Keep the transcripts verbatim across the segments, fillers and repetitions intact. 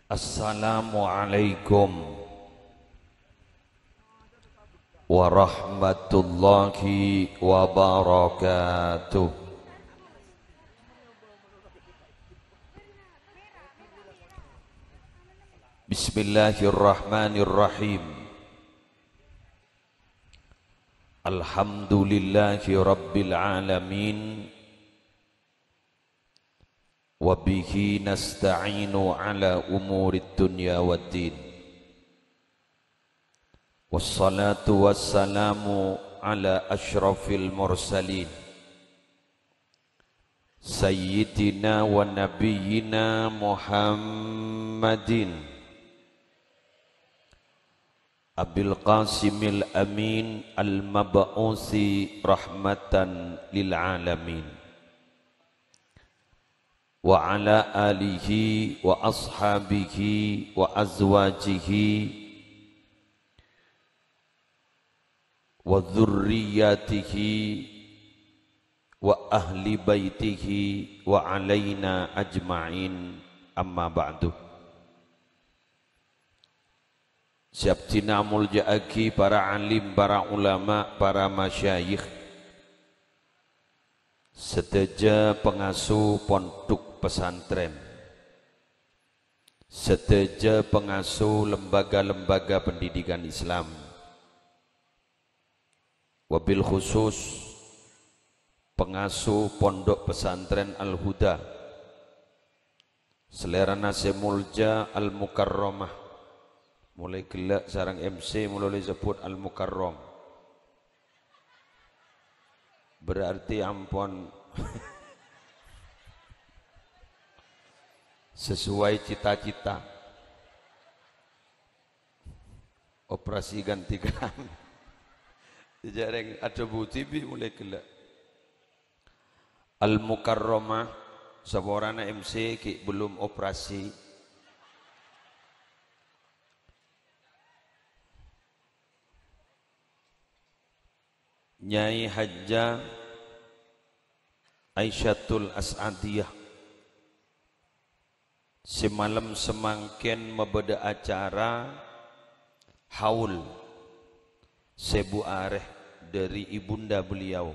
Assalamualaikum warahmatullahi wabarakatuh. Bismillahirrahmanirrahim. Alhamdulillahi rabbil alamin. Wa bihi nasta'inu ala umurid dunya waddin. Wassalatu wassalamu ala asyrafil mursalin, sayyidina wa nabiyyina Muhammadin, Abil Qasimil Amin al-mab'usi rahmatan lil alamin, wa ala alihi wa ashabihi wa azwajihi wa dzurriyyatihi wa ahli baitihi wa alaina ajma'in, amma ba'du. Sè abdhina amolja'aghi para alim, para ulama, para masyayikh, sadhâjâ pangasuh pondhuk pesantren, sadhâjâ pangasuh lembaga-lembaga pendidikan Islam, wabil khusus pangasuh Pondok Pesantren Al-Huda, salèrana sè molja Al-Mukarramah. Molaè ghellâ' sareng M C molaè sebbhut Al-Mukarram. Berarti ampon sesuai cita-cita. Operasi ganti kelamin. Jhâ' rèng adhâbu dhibi' molaè ghellâ'. Al-Mukarramah, saporana M C ghi' belum operasi. Nyai Hajjah Aisyatul As'adiyah, sè malem samangkèn mabâdâ acara haul sèbu arè dâri ibunda beliau,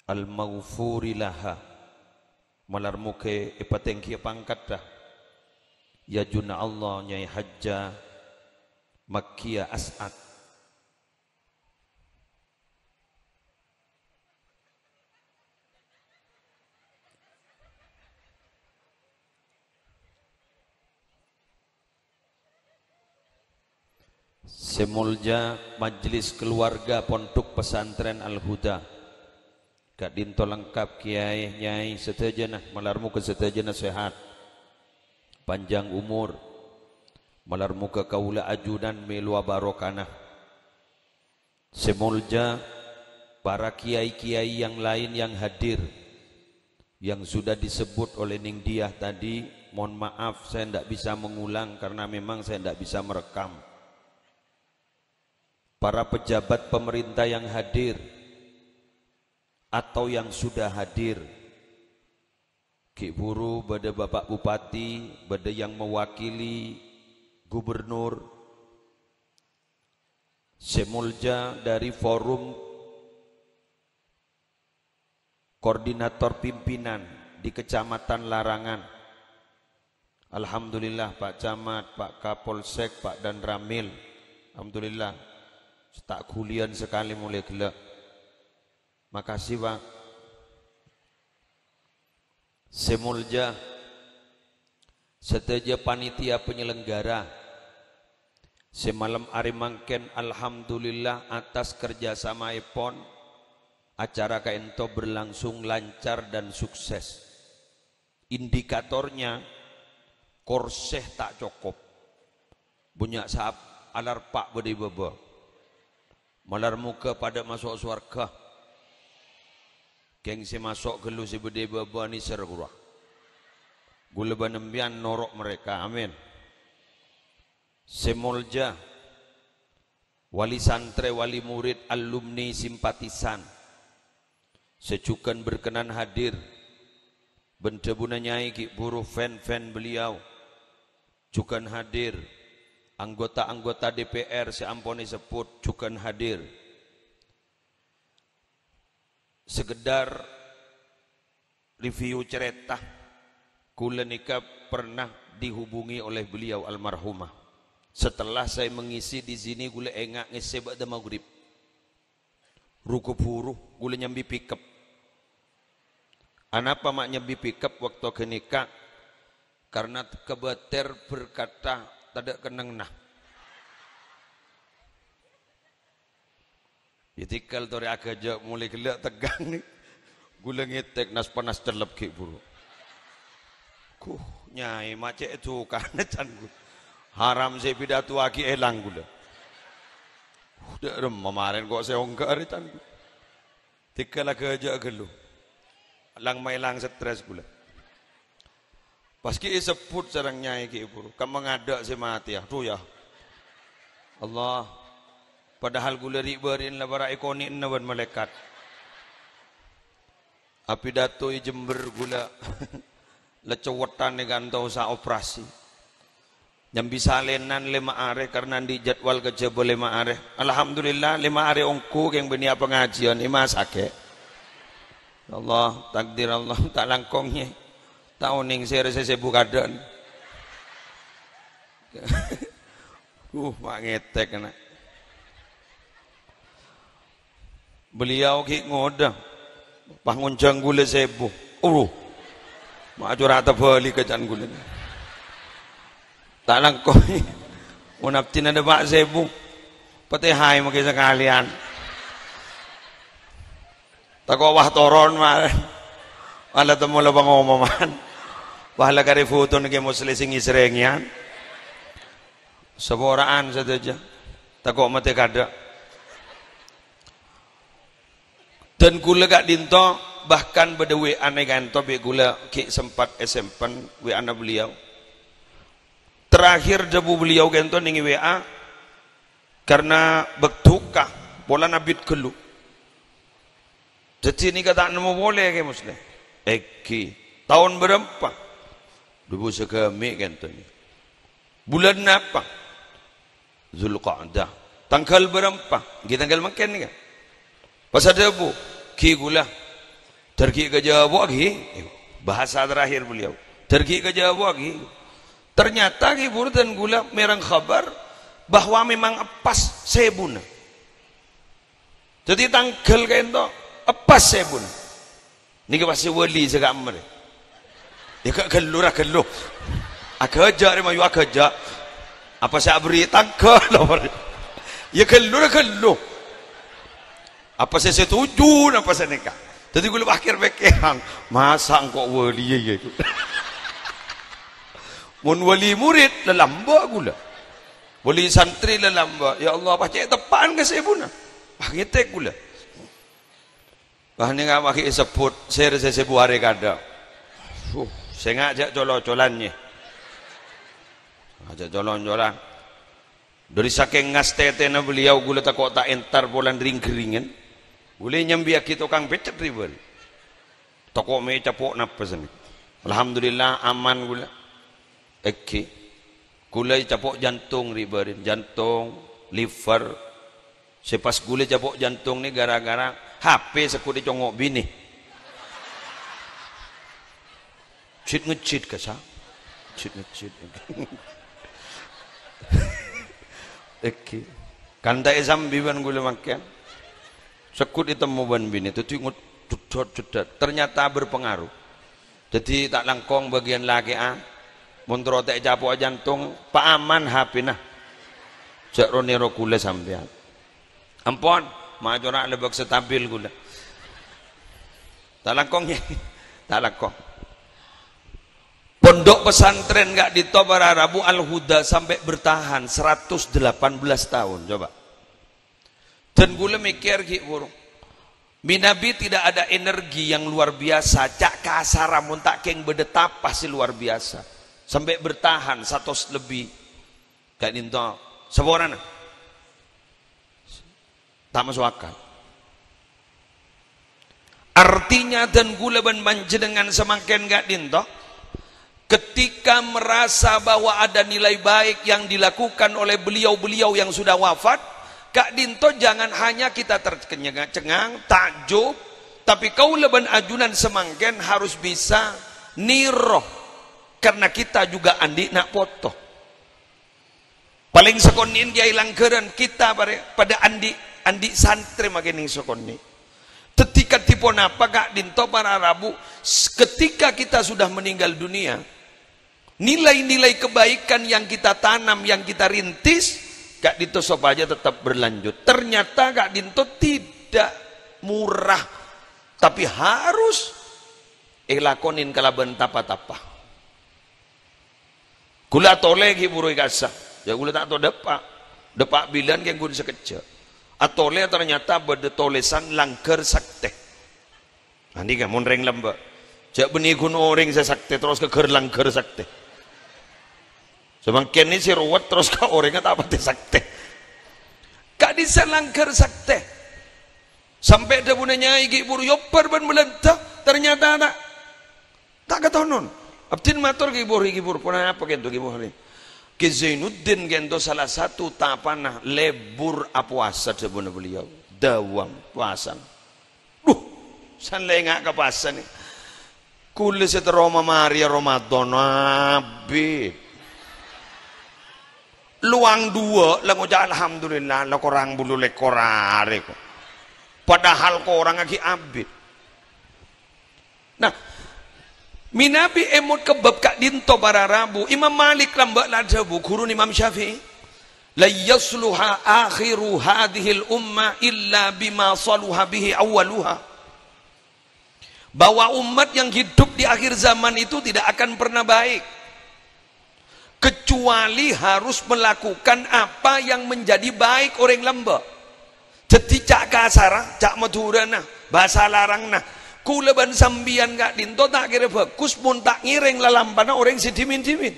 al-maghfuri laha, malar mogâ èpatèngghiyâ pangkaddhâ, yâ junna Allah Nyai Hajjah Makkiyah As'ad. Sè molja majelis keluarga Pondok Pesantren Al-Huda, ka'dinto lengkap, kèyaè, nyai, sadhâjâna, malar mogâ sadhâjâna sehat, panjang umur, malar mogâ kaulâ ajunan mèlowa barokana. Sè molja, para kiai-kiai yang lain yang hadir, yang sudah disebut oleh Neng Diah tadi, mohon maaf, saya ndak bisa mengulang karena memang saya ndak bisa merekam. Para pejabat pemerintah yang hadir atau yang sudah hadir, ghi' bhuru bâdâ Bapak Bupati, bâdâ yang mewakili Gubernur, sè molja dari Forum Koordinator Pimpinan di Kecamatan Larangan. Alhamdulillah, Pak Camat, Pak Kapolsek, Pak Danramil. Alhamdulillah, ta' ghuliyân sakalè molaè ghellâ'. Makasih, Pak. Sè molja, sadhâjâ panitia penyelenggara sè malem arè mangkèn, alhamdulillah, atas kerjasamaèpon, acara ka'dinto berlangsung lancar dan sukses. Indikatornya, korsè ta' cokop. Bânnya' sap-, alarpa' bâdâ è bâbâ. Malar mogâ padâ maso' sowarghâ. Kèng sè maso' ghâllu sè bâdâ è bâbâ nèser ghâruwa. Ghulâ bân empèyan noro' mereka. Amin. Sè molja, wali santrè, wali murid, alumni, simpatisan, sè jhughân berkenan hadir, Bân dhâbuna Nyai ghi' bhuru fan-fan beliau jhughân hadir. Anggota-anggota D P R sè ampon èsebbhut jhughân hadir. Sekedar review cerita, kaulâ nèka pernah dihubungi oleh beliau almarhumah. Setelah saya mengisi di sini, kaulâ enga' ngèssè ba'da maghrib. Ruku buru, kaulâ nyambi pickup. Anapa ma' nyambi pickup bâkto ghânèka? Karena kabâter berkata tadâ' kennengnganna. Ya, tèghâl torè aghâjâ' molè ghellâ' tegghâng nè. Kaulâ ngètèk nas-panas cellep ghi' buru. Kuh, Nyai, ma' cè' dukana can kaulâ. Haram sè èpidatoaghi èlang kaulâ. Dâ' remma marèn ko' sè ongghâ arè can kaulâ. Tèghâl aghâjâ' ghâllu. Lang-maèlang stres kaulâ. Pas ghi' èsebbhut sareng Nyai ghi' buru, ka mangadâ' sè matèya. Adhu, ya Allah. Padahal kaulâ ri'-bâri'na la para' èkonè'na bân malaèkat. Apidato è Jember kaulâ la cowettan è kanto sa operasi. Nyambi salènan lèma arè karena andi' jadwal kajhâbhâ lèma arè. Alhamdulillah, lèma arè ongghu kèng bânnè apangajiyân, è masakè'. Ya Allah, takdir Allah, ta' langkong, yè. Ta' onèng sè rè sè sèbu kadhâ'ân. Uh, ma' ngètèk, ana'. Beliau ghi' ngodâ. Pas ngonjhâng kaulâ sèbu. Uru. Ma' cora' tabâli' ka can kaulâ. Ta' langkong. Mon abdhina dâpa' sèbu. Patèhaè maghi sakalèyan. Tako' wah toron ma-, mala temmo la pangomoman. Wah la karè foto nèkè Musli sè ngèsrèngèyan. Sapora'an sadhâjâ. Tako' matè kadâ'. Dan kaulâ ka'dinto bahkan bâdâ W A-na è kanto bi' kaulâ ghi' sempat èsempen W A-na beliau. Terakhir dhâbu beliau kènto nèng W A, karena bâk duka, polana abit ghâllu. Dhâddhi nèka ta' nemmo polè, Kè Musleh. Èngghi. Taon bârâmpa? Dhâbu sagâmè' kènto nèka. Bulân napa? Zulqa'dah. Tangghâl bârâmpa? Èngghi tangghâl mangkèn nèka. Pas adhâbu, "Ghi kaulâ, dâr ghi' kajhâbuwâ ghi." Bahasa terakhir beliau. "Dâr ghi' kajhâbuwâ ghi." Ternyata ghi buru dân kaulâ mèreng khabar bahwa memang eppas sèbuna. Dhâddhi tangghâl ka'dinto eppas sèbuna. Nèka pastè wali sè ka'emma rè. Yâ, ghâ-, ghâllu ra ghâllu. Aghâjâ' rè mayu aghâjâ'. Apa sè aberri' tangghâl apa rè? Yâ, ghâllu ra ghâllu. Apa sè setuju napa sè nèka? Dhâddhi kaulâ akhèr pèkkèran, "Masa' engko' wali yâ, yâ?" Mon wali murid, lalambâ' kaulâ. Wali santri lalambâ'. Ya Allah, pas cè' teppa'an ka sèbuna. Pas ngètèk kaulâ. Pas nèng apa ghi' èsebbhut, sèr sè sèbu arè kadâ'. Fuh, sènga' jhâ' colo-colan, yè. Jhâ' colo-colan. Dhâri sakèng ngastètèna beliau, kaulâ tako' ta' entar polana ring-ghâringan. Kaulâ nyambiyâghi tokang pècet ribâ. Tako' mè' ècapo' napa sanèka. Alhamdulillah, aman kaulâ. Èngghi. Kaulâ ècapo' jantung ribâ, jantong, liver. Sè pas kaulâ ècapo' jantung nè gara-gara H P sè ghu' ècongngo' binè. Jit-ngejit, kassa'. Jit-ngejit. Èngghi. Kanta èsambi bân kaulâ mangkèn. Sè ghu' ètemmo bân binè. Dhâddhi ngot-, jedot-jedot. Ternyata berpengaruh. Dhâddhi ta' langkong bâgiyân lakè'an. Mon terro ta' ècapo'a jantung, paaman H P-na. Jhâ' ro-nèro kaulâ sampèyan. Ampon, ma' cora' lebak stabil kaulâ. Ta' langkong, yâ. Ta' langkong. Pondok pesantren ka'dinto para rabu Al-Huda sampai bertahan seratus delapan belas tahun, coba. Dan kaulâ mèkkèr ghi' buru. Mènabi tidak ada energi yang luar biasa, ca' kasarra mon ta' kèng bâdâ tapa sè luar biasa. Sampai bertahan satos lebbi ka'dinto saporana. Ta' maso' akal. Arti Artinya, dân kaulâ bân panjhennengngan samangkèn ka'dinto, ketika merasa bahwa ada nilai baik yang dilakukan oleh beliau-beliau yang sudah wafat, ka'dinto jangan hanya kita tercengang-cengang, takjub, tapi kaulâ bân ajunan samangkèn harus bisa nèro, karena kita juga andi' na' poto. Palèng sakonè'en kèyaè langghârân, kita pare-, padâ andi', andi' santrè makè neng sakonè'. Dhâddhi kadhi ponapa ka'dinto para rabu, s-, ketika kita sudah meninggal dunia, nilai-nilai kebaikan yang kita tanam, yang kita rintis, ka'dinto sopajâ tetap berlanjut. Ternyata ka'dinto tidak murah, tapi harus èlakonèn kalabân tapa-tapa. Kaulâ atolè ghi' buru è kassa. Yâ, kaulâ ta' tao dâpa'. Dâpa' bilân kèng ghun sakejjhâ'. Atolè ternyata bâdâ tolèsan langghâr saktè. Nah, nèka mon rèng lambâ'. Jhâ' bânnè ghun orèng sè saktè terros ka ghâr-langghâr saktè. Samangkèn nè sè ruwet terros ka orèngnga ta' patè saktè. Ka'dissa' langghâr saktè. Sampè' dhâbuna nyai ghi' buru èobbhâr bân Bâlândhâ, ternyata ta', ta' katonon. Abdhina mator ghi' buru, ghi' buru, ponapa kènto ghi' buru? Kè Zainuddin kènto salah satu tapana lebur apowasa dhâbuna beliau. Dâwâm powasana. Duh, san lènga' ka pasa nè. Kaulâ sè terro mamarèya Ramadan, abit. Lowang duwâ' la ngoca' alhamdulillah, la korang bulu lèkor arè ko. Padahal korangnga ghi' abit. Nah, mènabi èmot ka bab ka'dinto para rabu, Imam Malik lambâ' la adhâbu, ghuruna Imam Syafi'i, "La yasluha akhiru hadhil ummah illa bima saluha bihi awwaluha." Bahwa umat yang hidup di akhir zaman itu tidak akan pernah baik, kecuali harus melakukan apa yang menjadi baik orèng lambâ'. Dhâddhi ca' kasarra, ca' Madhurâna, bhâsa larangna, kaulâ bân sampèyan ka'dinto ta' kèra bhâghus mon ta' ngèrèng lalampana orèng sè dhimèn-dhimèn.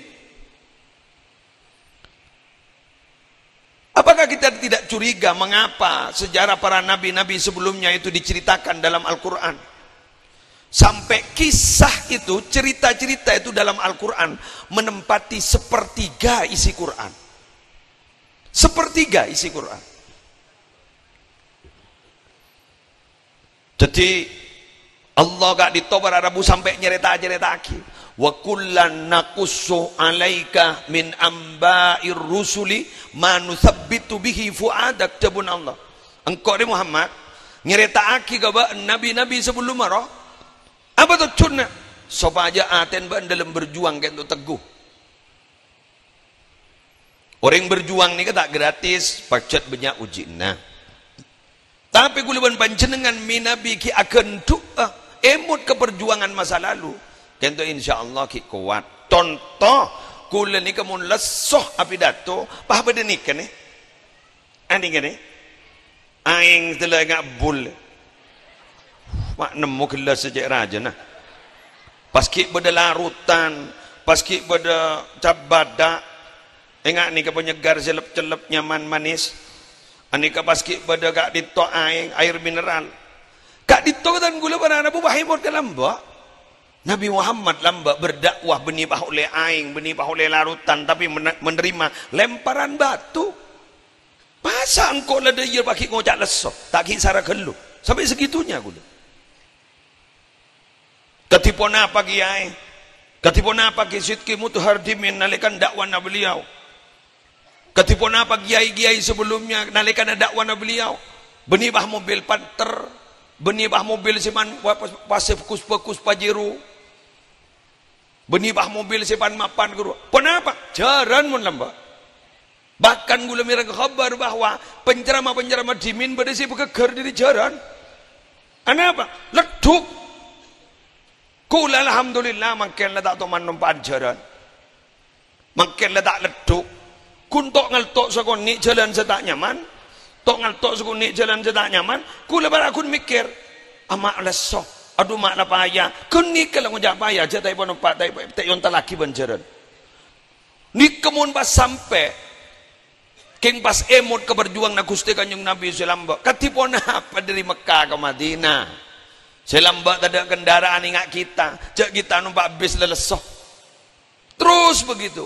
Apakah kita tidak curiga mengapa sejarah para nabi-nabi sebelumnya itu diceritakan dalam Al-Quran? Sampai kisah itu, cerita-cerita itu dalam Al-Quran menempati sepertiga isi Quran. Sepertiga isi Quran. Dhâddhi, Allah ka'dinto para rabu sampè' nyarèta-nyarèta'aghi, "Wa kullan naqussu 'alaika min amba'ir rusuli ma nusabbitu bihi fu'adak," dhâbuna Allah. "Engko' rè Muhammad nyarèta'aghi ka bâ'na nabi-nabi sabellunna, ro." Apa tojjhuna? Sopajâ atèna bâ'na dâlem berjuang kènto tegghu. Orèng berjuang nèka ta' gratis, pajhât bânnya' ujina. Tapè kaulâ bân panjhennengngan mènabi ghi' aghândhu'â, èmot ka parjuwangan masa lalu, kènto insyaallah ghi' kowat. Conto, kaulâ nèka mon lesso apidato, pas bâdâ nèka nè. Anèka nè. Aèng sadhâjâ ènga' bul. Ma' nemmo ghellas sè cè' rajâna. Pas ghi' bâdâ larutan, pas ghi' bâdâ cap bâdâ', ènga' nèka panyegar sè lep-cellep nyaman manis. Anèka pas ghi' bâdâ ka'dinto aèng, air mineral. Ka'dinto tan kaulâ para rabu pas èmot ka lambâ'. Nabi Muhammad lambâ' berdakwah bânnè pas ollè aèng, bânnè pas ollè larutan, tapè men-, menerima lemparan batu. Masa' engko' la dâ' iyâ pas ghi' ngoca' lesso, ta' ghi' sara ghâllu. Sampè' segitunya kaulâ. Kadhi ponapa, Kèyaè? Kadhi ponapa Kè Sidki Mutahar Dimin nalèkana da'wana beliau? Kadhi ponapa kèyaè-kèyaè sabellunnya nalèkana da'wana beliau? Bânnè pas mobil Panther, bânnè pas mobil sè man-, pa-, pa-, pas sè bhâghus-bhâghus Pajero. Bânnè pas mobil sè pan-mapan, ghuru. Ponapa? Jhârân mon lambâ'. Bahkan kaulâ mèreng khabâr bahwa penceramah-penceramah Dimin bâdâ sè pagâggâr dâri jhârân. Anapa? Leddhuk. Kaulâ alhamdulillah mangkèn la ta' toman nompa'an jhârân. Mangkèn la ta' leddhuk. Ghun to'-ngalto' sakonè' jhâlân sè ta' nyaman. To'-ngalto' sakonè' jhâlân sè ta' nyaman. Kaulâ para' ghun mèkkèr, "A, ma' lesso. Adhu, ma' la paya." Ghânèka la ngoca' paya, jhâ' ta' èpanompa', ta' èpa-, ta' èontallaghi bân jhârân. Nèka mon pas sampè', kèng pas èmot ka parjuwanganna Ghustè Kanjeng Nabi sè lambâ'. Kadhi ponapa dâri Mekka ka Madinah? Sè lambâ' tadâ' kendaraan enga' kita, jhâ' kita nompa' bis lè-lesso. Terus begitu.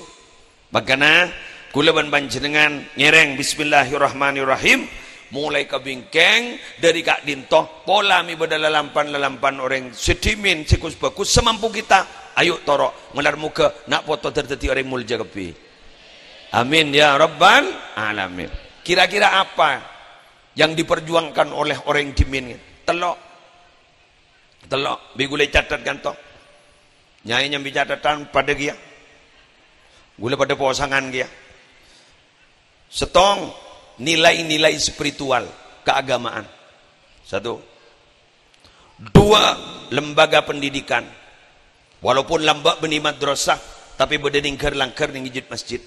Mangkana, kaulâ bân panjhennengngan ngèrèng Bismillahirrahmanirrahim, molaè ka bingkèng, dâri ka'dinto, pola mè' bâdâ lalampan-lalampan orèng sè dhimèn, sè gus-bhâgus, semampu kita, ayo toro', malar moghâ na' poto dâr-, dhâddhi orèng molja kabbhi. Amin ya rabbal alamin. Kira-kira apa yang diperjuangkan oleh orèng dhimèn? Tello'. Tello', bi' kaulâ catet kanto. Nyaè nyambi catatan padâ kèya. Kaulâ padâ posangan kèya. Sèttong, nilai-nilai spiritual keagamaan. Satu. Dua, lembaga pendidikan. Walaupun lambâ' bânnè madrasah, tapè bâdâ nèng ghâr-langghâr nèng jhât masjid.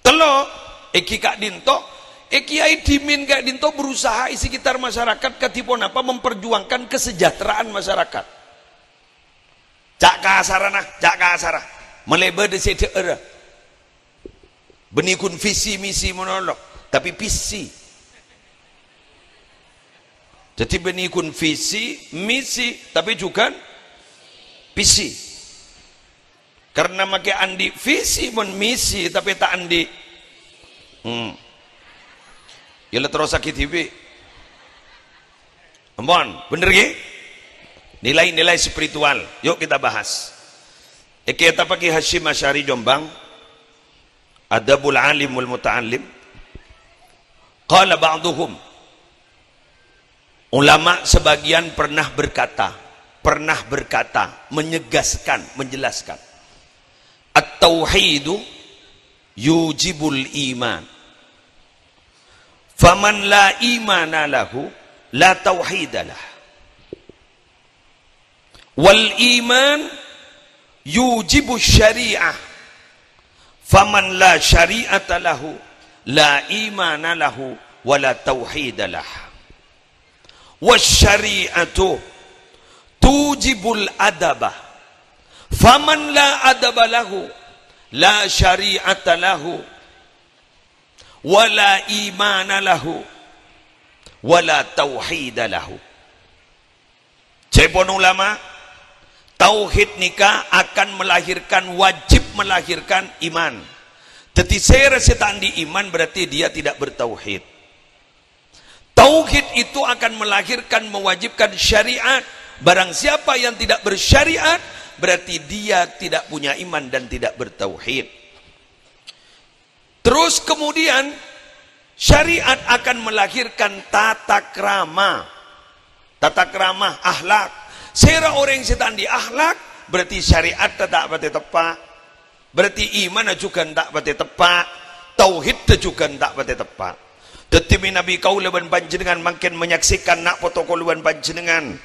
Tello', èngghi ka'dinto, è kiai dhimèn ka'dinto berusaha è sekitar masyarakat kadhi ponapa memperjuangkan kesejahteraan masyarakat. Ca' kasarra, ca' kasarra. Malè bâdâ sè dhâ'ârâ. Bânnè ghun visi misi monolog, tapè visi. Dhâddhi bânnè ghun visi, misi, tapè jhughân visi. Karena makè andi' visi mon misi, tapè ta' andi'. Hmm. Ya la terrossaghi dhibi'. Ampon, bhender ghi? Nilai-nilai spiritual. Yuk kita bahas. È kètabbhâ Ki Hasyim Asy'ari Jombang, Adabul Alim wal Muta'allim. Qala ba'duhum. Ulama sebagian pernah berkata, pernah berkata, menegaskan, menjelaskan. At-tauhidu yujibul iman. Faman la imana lahu, la tauhidalah. Wal iman yujibu syari'ah. Faman la syari'ata lahu, la imana lahu, wa la tauhidalah. Wasyari'atu tujibul adaba. Faman la adaba lahu, la syari'ata lahu, wa la imana lahu, wa la tauhida lahu. Ca'èpon ulama, tauhid nèka akan melahirkan, wajib melahirkan iman. Dhâddhi, sèra sè ta' andi' iman berarti dia tidak bertauhid. Tauhid itu akan melahirkan, mewajibkan syariat. Barang siapa yang tidak bersyariat, berarti dia tidak punya iman dan tidak bertauhid. Terus kemudian, syariat akan melahirkan tata krama. Tata krama, akhlak. Sèra orèng sè ta' andi' akhlak, berarti syariatta ta' patè teppa'. Berarti imanna jhughân ta' patè teppa', tauhiddhâ jhughân ta' patè teppa'. Dhâddhi mènabi kaulâ bân panjhennengngan mangkèn menyaksikan na' poto kaulâ bân panjhennengngan,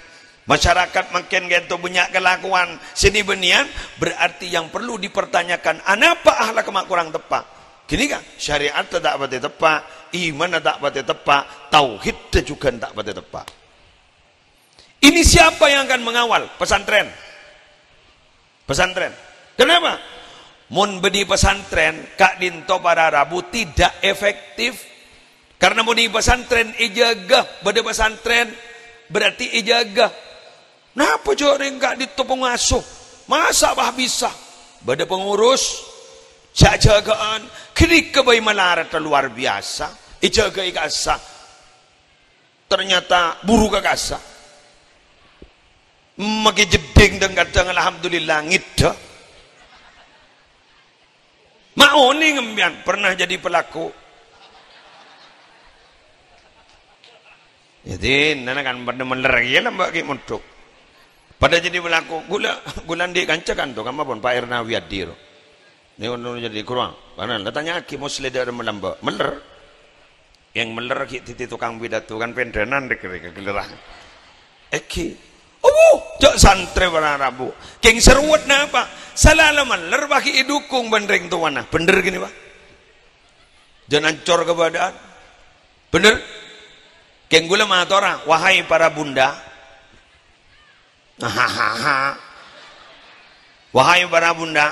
masyarakat mangkèn ghânto bânnya' kalakowan sè nè-bânnèyan, berarti yang perlu dipertanyakan, anapa akhlakka ma' korang teppa'? Ghânèka, syariatta ta' patè teppa', imanna ta' patè teppa', tauhiddhâ jhughân ta' patè teppa'. Ini siapa yang akan mengawal? Pesantren. Pesantren. Kenapa? Mon bânnè pesantren, ka'dinto para rabu tidak efektif. Karena mon è pesantren èjâgâ, bâdâ pesantren, berarti èjâgâ. Napa jhâ' rèng ka'dinto pangasuh? Masa' bâ bisa? Bâdâ pengurus, jâ-jâgâ'ân, ghânèka bhâi malaradhâ luar biasa, èjâgâi kassa'. Ternyata buru ka kassa'. Makè jeddhing dhâng-kadhâng, alhamdulillah, ngèdhâ. Ma' onèng sampèyan pernah jadi pelaku. Jadi, nana kan padâ mèller kèya lambâ' ghi' mondhuk. Padâ jadi pelaku. Ghulâ, ghulâ andi' kanca kan to, kamma pon Pak Erna Wiyadi ro. Nè ono jadi kurang. Bâ'na la tanya'aghi Musleh dâ'remma lambâ'. Mèller. Yang mèller ghi' dhâddhi tokang pidato kan pendhânan rèk-rèk ghellâ'. Èngghi. Oh, jhâ' santrè para rabu. Kèng sè ruwet napa? Sala la mèller bâ ghi' èdukung bân rèng towana. Bhender ghânèka, Pak? Jhân ancor kabâdâ'ân. Bhender? Kèng ghulâ matora, wahai para bunda. Wahai para bunda,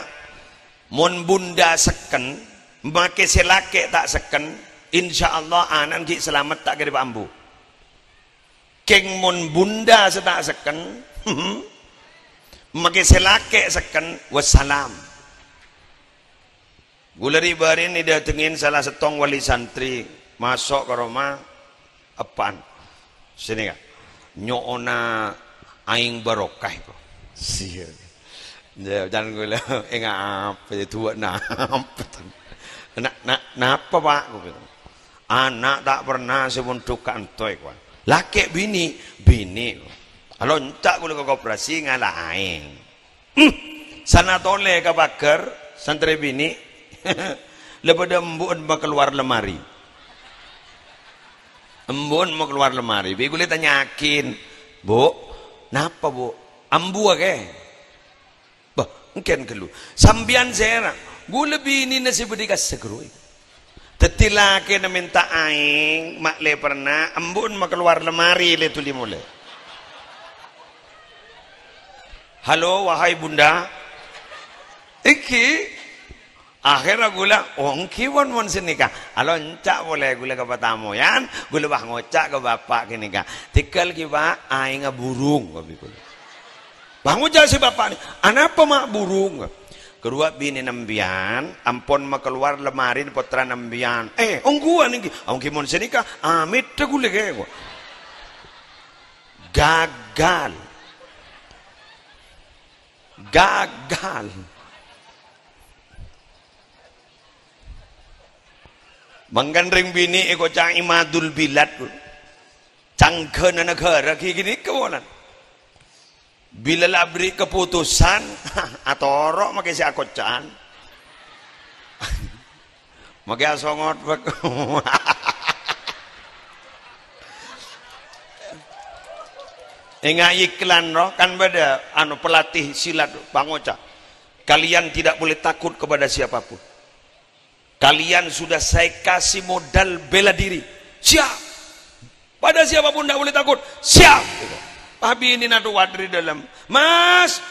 mon bunda sekken, makè sè lakè' ta' sekken, insyaallah ana'na ghi' salamet ta' kèra èpaambu. Kèng mon bunda sè ta' sekken, make sè lakè' sekken, wassalam. Ghulâ ri'-bâri'na èdâtengngè sala sèttong wali santri, maso' ka roma, eppa'an. Sènè, Ka'. Nyo'ona aèng barokah, ko. Siya. Ya, can ghulâ, enga' apa ya, duwâ' napa, tan? Na-, na-, napa, Pak? Ko bilang. Ana' ta' perna sè mondhuk ka'anto, ko. Lakè' binè', binè', ko. Alonca' ghulâ ka koperasi ngala' aèng. Hmm. Sanatolè ka paghâr, santrè binè'. La padâ embu'en makalowar lemari. Embu'en makalowar lemari. Bi' ghulâ ètanya'aghin, "Bu, napa, Bu? Ambu, kè?" "Bâh, engghân ghâllu. Sampèyan sèra?" "Ghulâ binèna sè bâdâ è kassa' ghâruwa." Dhâddhi lakèna mènta aèng, ma' lè perna, embu'en makalowar lemari lè dhuli molè. "Halo, wahai Bunda." Èngghi. Akhèrra ghulâ, "Oh, èngghi pon mon sanèka." Alonca' polè ghulâ ka patamoyan, ghulâ bâ ngoca' ka bapa' ghânèka, "Tèghâl ghi, Pak, aèngnga burung," kabhi ghulâ. Bâ ngoca' sè bapa'na, "Anapa ma' burung?" "Ghâruwa binèna empèyan ampon makalowar lemari pottrana empèyan." "Eh, ongghuwân èngghi." "Ongghi mon sanèka, amèdhâ ghulâ kè." Gagal. Gagal. Mangkana rèng binè' èkoca' imadul bilad. Cangghâna naghârâ ghi ghânèka polana. Bilâ la aberri' kaputusan, atoro' makè sè akoca'an. Makè asongot, bek. Enga' iklan, roh, kan bâdâ, anu, pelatih silat, pangoca', "Kalian tidak boleh takut kepada siapapun. Kalian sudah saya kasih modal bela diri." "Siap." "Pada siapapun ndak boleh takut." "Siap." Pas binèna towat dâri dâlem. "Mas."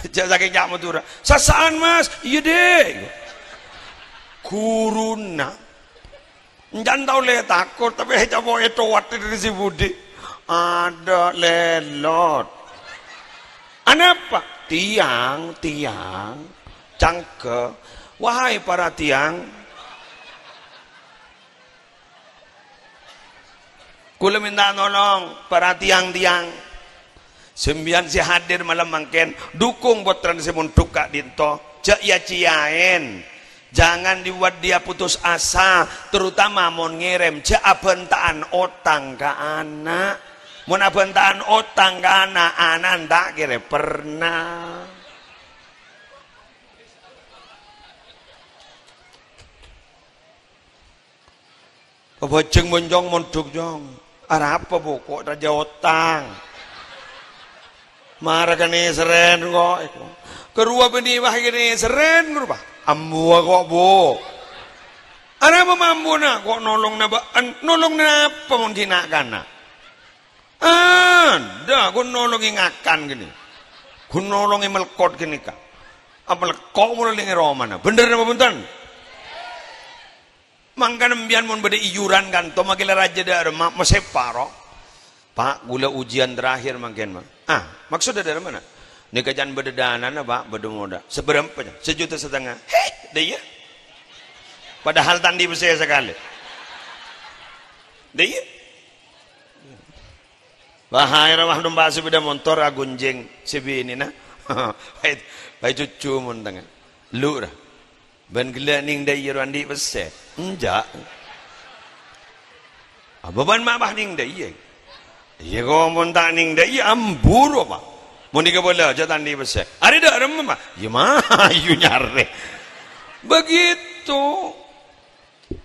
Jhâ' sakèng ca' Madhurâ. "Sassa'an, Mas." "Iyâ, Dek." Ghuruna. Encan tao lè takot, tapè ècapo'è towat dâri sè budi. Adâ' lelot. "Anapa?" "Tiang, tiang. Cangghâ." "Wahai para tiang." Kaulâ mènta tolong, para tiyang-tiyang. Sampèyan sè hadir malem mangkèn, dukung pottrana sè mondhuk ka'dinto. Jhâ' ya-cèyaè. Jangan dibuat dia putus asa, terutama mon ngèrèm. Jhâ' abhânta'an otang ka ana'. Mon abhânta'an otang ka ana', ana' ta' kèra perna. Pabhâjâng, mon, Cong, mondhuk, Cong. Arapa, Bu? Ko' rajâ otang. Mara kanèserrèn, ko'. Karowa bânnè, wah, kanèserrèn, karowa. Ambuwâ, ko', Bu. Arapa ma' ambuwâna? Ko' nolongnga bâ'ân. Nolong napa, mon ghi' na'-kana'? Adâ, ghun nolongè ngakan ghânèka. Ghun nolongè mèlkot ghânèka. Apa mèlkot mola lèngè romana. Bhender napa bhunten? Mangkana sampèyan mon bâdâ iyuran kanto, makè la rajâ dâ' remma, masèpa, ro. "Pak, kaulâ ujian terakhir mangkèn, Pak." "Ah, maksodda dâ' remmana?" "Nèka can bâdâ danana, Pak, bâdâ modal." "Sabârâmpa, Cong?" "Sajuta satengnga." "He, dâ' iyâ." Padahal ta' andi' pèssè sakalè. Dâ' iyâ. Wah, aèra wah nompa' sepeda motor aghunjing sè binèna. Bhâi, bhâi cucù mon tengnga. Lu ra. Bân ghellâ' nèng dâ' iyâ ro andi' pèssè. Enjâ'. Apa bân ma' pas nèng dâ' iyâ? Iyâ, ko' mon ta' nèng dâ' iyâ ambu ro, Pak. Mon èkabâlâ jhâ' ta' andi' pèssè. Arè dâ' remma, Pak? Iyâ, mayu nyarè. Begitu.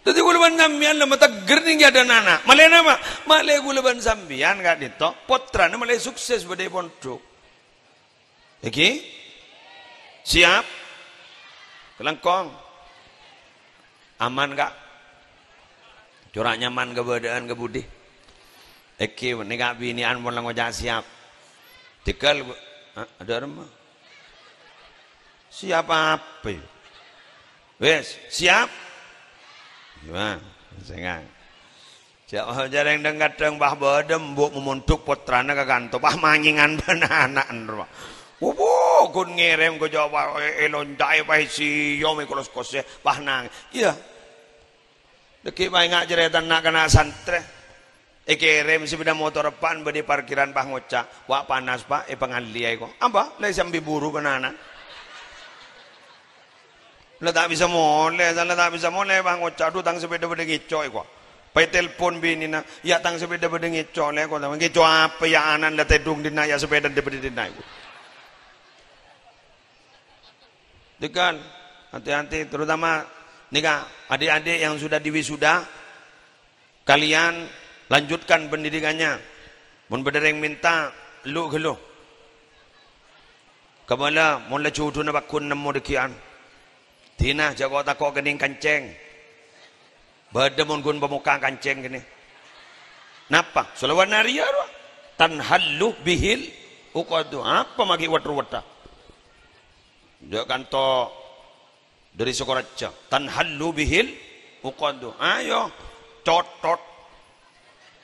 Dhâddhi kaulâ bân sampèyan la mategger nèng è adâ'na ana'. Malè napa? Malè kaulâ bân sampèyan ka'dinto, pottrana malè sukses bâdâ è pondhuk. Èngghi? Siap? Kalangkong. Aman, Ka'? Cora' nyaman kabâdâ'ân ka budi? Èngghi, nèka binè'an mon la ngoca' siap. Tèghâl, Bu. Hah? Adâ' remma? Siap apa? Wes, siap? Gimana? Sengang. Jhâ' jhâreng dhâng-kadhâng, pas bâdâ embu' mamondhuk pottrana ka kanto, pas manyèngan bân ana'na, rowa. Wubu, ghun ngèrèm ka Jhâbâ, è-, èlonca'è, pas èsiyom, èkolos-kosè, pas nangès. Iyâ. Dhâggi' pas enga' carètana na'-kana' santrè. Èkèrèm sepeda motor eppa'na bâdâ è parkiran, pas ngoca', "Wa', panas, Pa', èpangalliyâ, ko'." "Apa?" "La èsambi buru bân ana'na." La ta' bisa molè, la ta' bisa molè, pas ngoca', "Adhu, tang sepeda bâdâ ngèco', ko'." Pas ètelpon binèna, "Yâ, tang sepeda bâdâ ngèco', Lè', ko'." "Ngèco' apa, yâ, ana'na la tèdung dinna', yâ, sepedana bâdâ dinna', ko'." Tekan, hati-hati, terutama nèka adik-adik yang sudah diwisuda, kalian lanjutkan pendidikannya. Mon bâdâ rèng mènta, lu ghâllu. Kabâlâ, mon la juduna pagghun nemmo dhâggi'ân. Dina, jhâ' ko'-tako' kennèng kancèng. Bâdâ mon ghun pamokka' kancèng kennèng. Napa? Shalawat nariyah, rowa. Tanhallu bihil uqadu. Apa maghi' wet-ruwetta? Jhâ' kanto dâri Sukorejo. Tanhallu bihil uqadu. Ayo, cotot.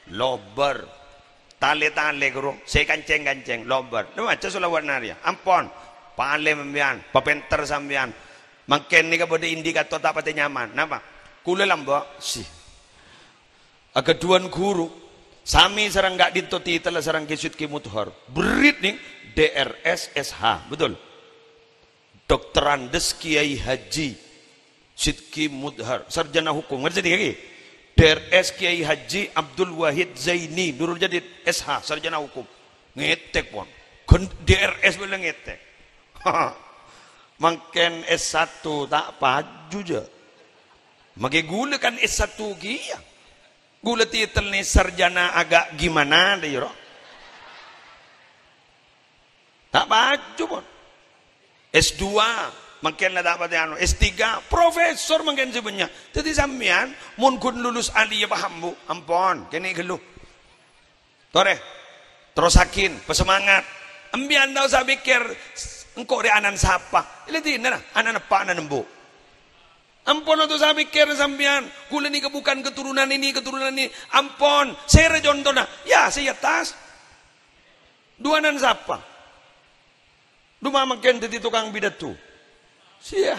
Lobâr. Talè-talè, ghuru. Sè kancèng-kancèng. Lobâr. Napa maca shalawat nariyah? Ampon. Palèm sampèyan. Papènter sampèyan. Mangkèn nèka bâdâ indikator ta' patè nyaman. Napa? Kaulâ lambâ'. Si. Aghâdhuwân ghuru. Sami sareng ka'dinto titella sareng Kè Sidki Mudhar. Berri' nèng D R S S H. Betul? Doktorandus Kiai Haji Sidki Mudhar, sarjana hukum. Ngerti ngghi? D R S Kiai Haji Abdul Wahid Zaini Nurul Jadid, S H, sarjana hukum. Ngètèk, pon. Ghun D R S bhâlâ ngètèk. Mangkèn S satu ta' paju, jhâ'. Maghi kaulâ kan S satu kèya. Kaulâ titelna sarjana agak gimana, dâ' iyâ, ro? Ta' paju, pon. S dua, mangkèn la ta' patè anu, S tiga, profesor mangkèn sè bânnya'. Dhâddhi sampèyan, mon ghun lulus aliyah paham, Bu, ampon, kènè' ghâllu. Torè, terrossaghin, pasemangat. Empèyan ta' osa pèkkèr, engko' rè ana'na sapa. Ila dinna, ana'na eppa', ana'na embu'. Ampon, ta' osa pèkkèr sampèyan, kaulâ nèka bukan keturunan ini, keturunan ini. Ampon, sèra contona? Yâ, sè è attas. Dhu ana'na sapa? Dhu ma' mangkèn dhâddhi tokang pidato? Sè yâ.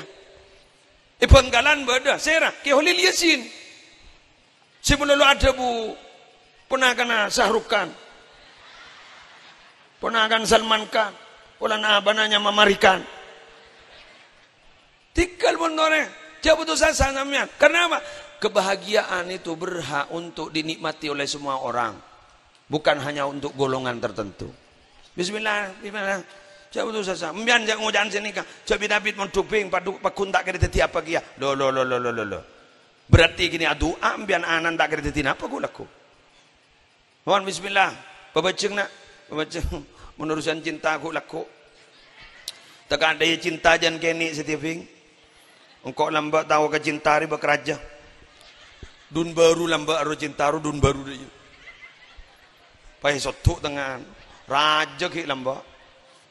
È Bhângkalan bâdâ, sèra? Kè Holil Yasin. Sè malolo adhâbu ponakanna Shah Rukh Khan. Ponakan Salman Khan. Polana abana nyama Marikan. Tèghâl, pon, torè. Jhâ' putus asa sampèyan. Karena apa? Kebahagiaan itu berhak untuk dinikmati oleh semua orang. Bukan hanya untuk golongan tertentu. Bismillah, bismillah. Jhâ' putus asa. Sampèyan jhâ' ngoca'an sè nèka. Jhâ' bit-abit mondhuk bhing, padhu-, pagghun ta' kèra dhâddhi apa kèya. Lo, lo, lo, lo, lo, lo, lo. Berarti kènè' adu'a, sampèyan ana'na ta' kèra dhâddhi napa, ghu-, lagghu'. Pon, bismillah. Pabhâjheng, na'. Pabhâjheng. Mon urusan cinta, ghu-, lagghu'. Tèka' dâ' iyâ cinta jân kènè' satèya bhing. Engko' lambâ' tao ka cinta rèya bâk rajâ. Dun bâru lambâ' aro cinta ro dun bâru dâ' iyâ. Paè sodhu' tengnga'an. Rajâ ghi' lambâ'.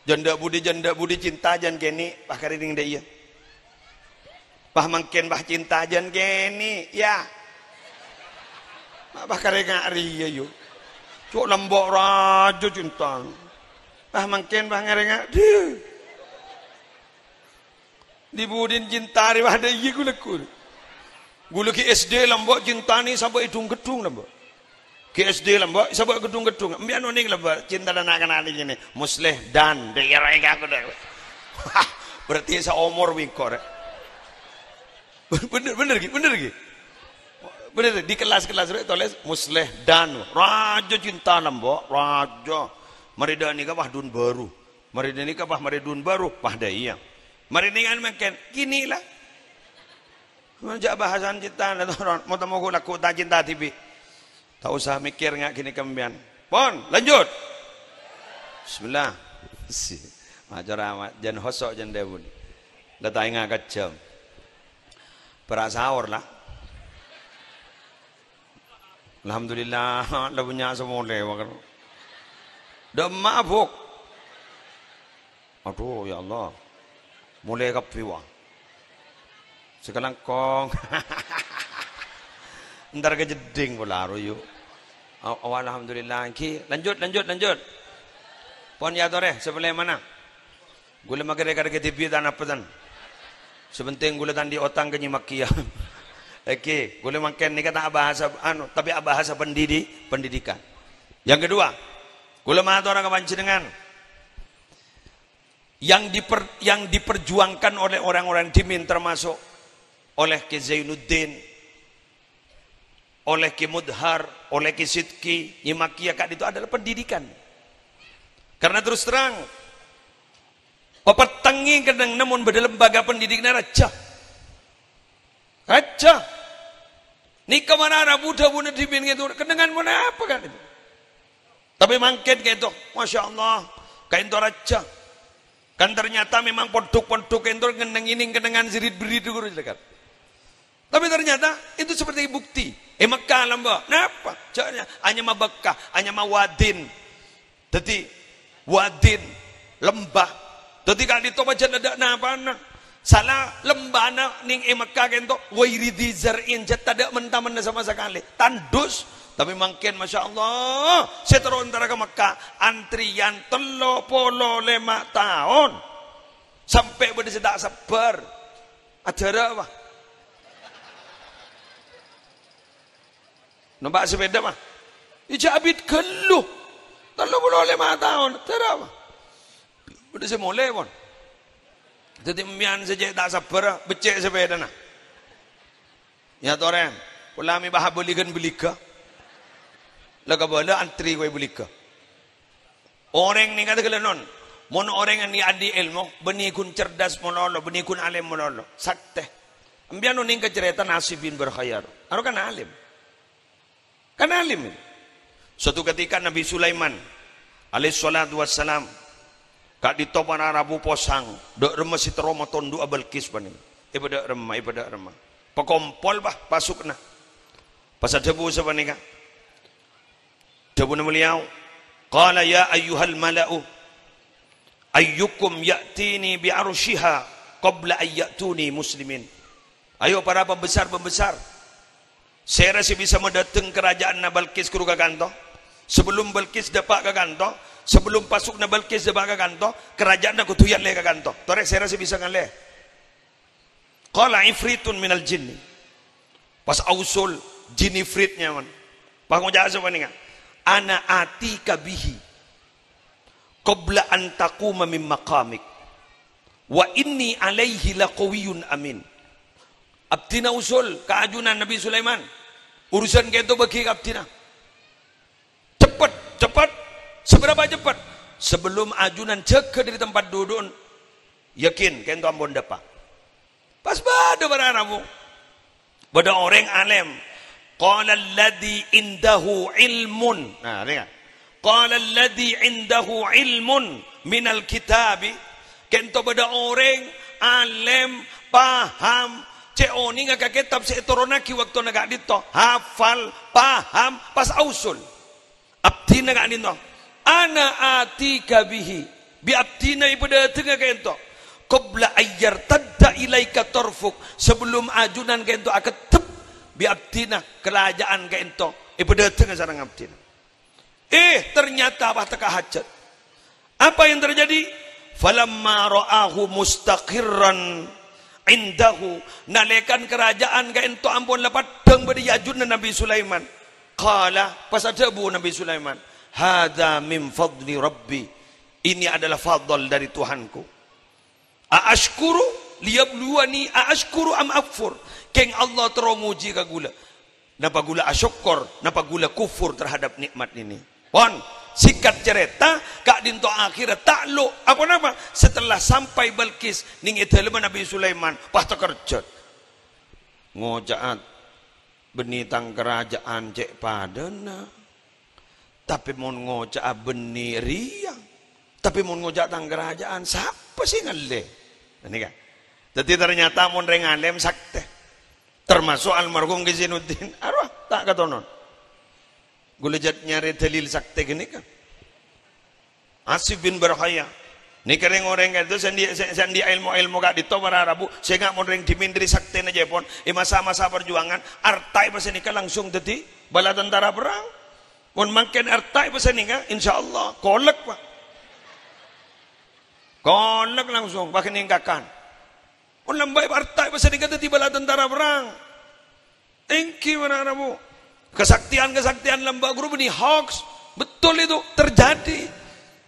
Jhândhâ' budi, jhândhâ' budi cinta jân kènè', pas karè nèng dâ' iyâ. Pas mangkèn, pas cinta jân kènè', yâ. Ma' pas karè nga' rèya, yu. Co' lambâ' rajâ cinta. Pas mangkèn, pas ngarè nga', dhu. Di budina cinta rèya, wah, dâ' iyâ ghu-, lagghu'. Ghu-, lagghu' S D lambâ' cinta nè sabâ' è dhung-ghedhung lambâ'. Ghi' S D lambâ', sabâ' ghedhung-ghedhung. Empèyan onèng lambâ', cinta na'-kana' nèkè nè. Musleh dan, dâ' iyâ rèya aku dâ'. Wah, berarti saomor bi' engko' rè. Bhender, bhender ghi, bhender ghi. Bhender, di kelas-kelas rè tolès Musleh dan. Rajâ cinta lambâ', rajâ. Marè dâ' nèka, wah, dun bâru. Marè dâ' nèka, wah, marè dun bâru, wah, dâ' iyâ. Marè nènga'an mangkèn, kènè' la. Mon jhâ' bahasan cinta, la toron, mo-, tamo ghu-, lagghu' ta' cinta dhibi'. Ta' osa mèkkèr nga' kènè' ka empèyan. Pon, lanjut. Bismillah. Si, macara ma-, jân hoso' jân dhâbuna. La ta' enga' ka jhâm. Para' saor, la. Alhamdulillah, la bânnya' sè molè, wa. Dâ' emma', Bu'. Adhu, ya Allah. Molè kabbhi, wa. Sakalangkong. Entar ka jeddhing pola aro, yu. Aw-, aw-, alhamdulillah, ènggi. Lanjut, lanjut, lanjut. Pon, yâ, torè, sè pèlè mana? Ghulâ makarè karè dhibi' ta' napa, tan. Sè pentèng ghulâ ta' andi' otang ka nyèma'aghi, yâ. Ènggi, ghulâ mangkèn nèka ta' abahasa, anu, tapè abahasa pendidi-, pendidikan. Yang kedua, ghulâ mator ka panjhennengngan. Yang diper-, yang diperjuangkan oleh orang-orang dhimèn, termasuk oleh Kè Zainuddin, oleh Kè Mudhar, oleh Kè Sidki, nyèma'aghi ka'dinto adalah pendidikan. Karena terus terang, pèpèttengngè kennengnganna mon bâdâ lembaga pendidikan rajâ. Rajâ. Nèka mara rabu dhâbuna dhimèn ka'dinto, kennengngan mon apa ka'dinto? Tapè mangkèn ka'dinto, masya Allah, ka'dinto rajâ. Kan ternyata memang pondhuk-pondhuk ka'dinto ngennengngè nèng kennengngan sè rit-bârit ghuru, kan. Tapi ternyata itu seperti bukti. È Mekkah lambâ'. Napa? Jâ-, anyama Mekkah, anyama Wadin. Dhâddhi, wadin, lembah. Dhâddhi ka'dinto pajhât tadâ' napana. Sala lembana nèng è Mekkah ka'dinto, ghairi dzi zar'in, jhât tadâ' men-tamenna sama sakalè. Tandus, tapè mangkèn, masya Allah, sè terro entara ka Mekkah, antriyan tello polo lèma taon. Sampè' bâdâ sè ta' sabbhâr. Ajhârâ, apa? Nompa' sepèda, mah. Ijâ abit ghâllu. Tello polo lèma taon. Ajhârâ, apa? Bâdâ sè molè, pon. Dhâddhi, empèyan sè cè' ta' sabbhâr, beccè' sepèdana. Yâ, torè. Pola mè' bâ' abâligân bâligâ. La kabâlâ antri kowe bâligâ. Orèng nèka ghellâ' non. Mon orèng andi'-andi' èlmo, bânnè ghun cerdas malolo, bânnè ghun alèm malolo. Saktè. Empèyan onèng ka carèta Nasib bin Barkhayar. Aro kan alèm. Kan alèm. Suatu ketika Nabi Sulaiman alaihissalatu wassalam ka'dinto para rabu posang, dâ' remma sè terro matondu'a Balqis panèka. Èpadâ' remma, èpadâ' remma. Pakompol, bâ, pasukna. Pas adhâbu sapanèka. Dhâbuna beliau, qala, "Ya ayyuhal mala'u, ayyukum ya'tini bi arsyiha qabla an ya'tuni muslimin." Ayo, para pembesar-pembesar, sèra sè bisa madâteng karajâânna Balqis ghuru ka kanto? Sabellum Balqis dâpa' ka kanto, sabellum pasukna Balqis dâpa' ka kanto, karajâânna kodhu èyallè ka kanto. Torè, sèra sè bisa ngallè. Qala ifritun minal jinni. Pas ausul, jin ifrit nyamana. Pas ngoca' sapanèka, "Ana atika bihi qabla an taquma min maqamik. Wa inni alaihi laqawiyyun amin." Abdhina usul ka ajunan Nabi Sulaiman. Urusan ka'dinto bâgi ka abdhina. Cepet, cepet. Seberapa cepet? Sebelum ajunan jâgâ dâri tempat dudu'en, yakin ka'dinto ampon dâpa'. Pas bâdâ para rabu. Bâdâ orèng alèm. Qala alladzi indahu ilmun. Nah, dengar. Qala alladzi indahu ilmun minal kitabi. Ka'dinto bâdâ orèng alèm, paham, cè' onènga ka kètab sè ètoronnaghi bâktona ka'dinto. Hafal, paham, pas ausul. Abdhina ka'dinto. Ana atika bihi. Bi' abdhina èpadâtengnga ka'dinto. Qabla an yartadda ilaika tarfuk. Sabellum ajunan ka'dinto akeddhep bi' abdhina, karajâân ka'dinto èpadâtengnga sareng abdhina. Eh, ternyata pas teka hajat. Apa yang terjadi? Falamma ra'ahu mustaqirran indahu, nalèkan karajâân ka'dinto ampon la peddhâng bâdâ è ajunna Nabi Sulaiman. Qala, pas adhâbu Nabi Sulaiman, "Hadza min fadli Rabbi." Ini adalah fadl dari Tuhanku. "A asykuru liyabluwani a asykuru am akfur." Kèng Allah terro ngojhi ka ghulâ. Napa ghulâ asokkor, napa ghulâ kufur terhadap nikmat ini? Pon, singkat cerita, ka'dinto akhirnya takluk. Apa napa? Setelah sampai Balqis nèng è dâlemma Nabi Sulaiman, pas takerjhât. Ngoca'a, "Bânnè tang karajâân cè' padâna. Tapè mon ngoca'a bânnè rèya, tapè mon ngoca' tang karajâân, sapa sè ngallè?" Nèka. Dhâddhi, ternyata mon rèng alèm saktè. Termasuk almarhum Kè Zainuddin. Arowa, ta' katonon. Ghulâ jhât nyarè dalil saktè ghânèka. Asif bin Barkhaya. Nèka rèng-orèng ka'dinto sè andi', sè, sè andi' èlmo-èlmo ka'dinto para rabu, sènga' mon rèng dhimèn dhâri saktèna jâèpon, è masa-masa parjuangan, arta è pasènèka langsung dhâddhi bala tentara perrang. Mon mangkèn arta è pasènèka, insyaallah, kolek, Pak. Kolek langsung, pakènèng kakan. Mon lambâ' arta è pasènèka dhâddhi bala tentara perrang. Èngghi, para rabu. Kesaktian-kesaktian lambâ' ghuru bânnè hoax. Betul itu, terjadi.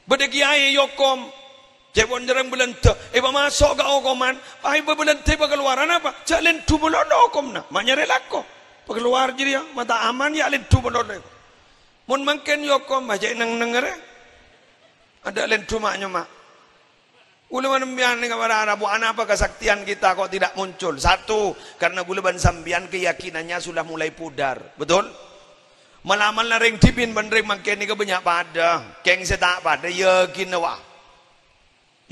Bâdâ kiai èokom. Jâèpon jhârâng Bâlândhâ. Èpamaso' ka okoman. Pas èbâ Bâlândhâ èpakalowaran apa? Jhâ' lèndhu malolo okomna. Ma' nyarè lako. Pakalowar jârèya. Mata aman ya lèndhu malolo. Mon mangkèn èokom, ma' jhâ' neng-neng arè. Adâ' lèndhu ma'-nyomma'. Ghulâ bân sampèyan nèka para rabu, anapa kesaktian kita kok tidak muncul? Satu, karena ghulâ bân sampèyan keyakinannya sudah mulai pudar. Betul? Mala-mala rèng dhimèn bân rèng mangkèn nèka bânnya' padâ. Kèng sè ta' padâ, yakinna, wah.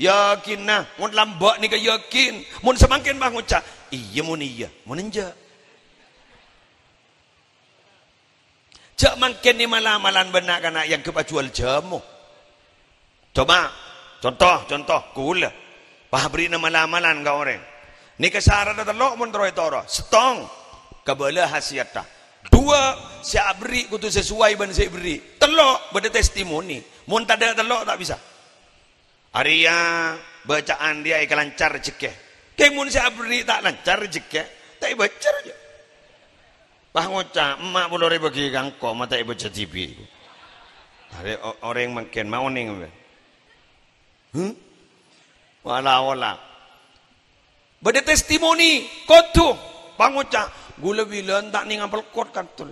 Yakinna. Mon lambâ' nèka yakin. Mon samangkèn pas ngoca', "Iyâ," mon iyâ. Mon enjâ'. Jhâ' mangkèn nè mala-malan bân na'-kana' èangghep ajhuwâl jhâmo. Coba, conto, conto, ghulâ. Pas aberri'na mala-malan ka orèng. Nèka saradhâ tello' mon terro ètoro'. Sèttong, kabâlâ khasiyatta. Duwâ', sè aberri' kodhu sesuai bân sè èberri'. Tello', bâdâ testimoni. Mon tadâ' tello', ta' bisa. Arèya bâca'an rèya èkalancar rejhekkè. Kèng mon sè aberri' ta' lancar rejhekkè, ta' èbâca rèya. Pas ngoca', "Emma' polo rè bâgi ka engko', ma' ta' èbâca dhibi'." Arè o-, orèng mangkèn ma' onèng, bân. Huh? Wala-wala. Bâdâ testimoni, kodhu pangoca', "Ghulâ bilân ta' nèng apèlkot kantor.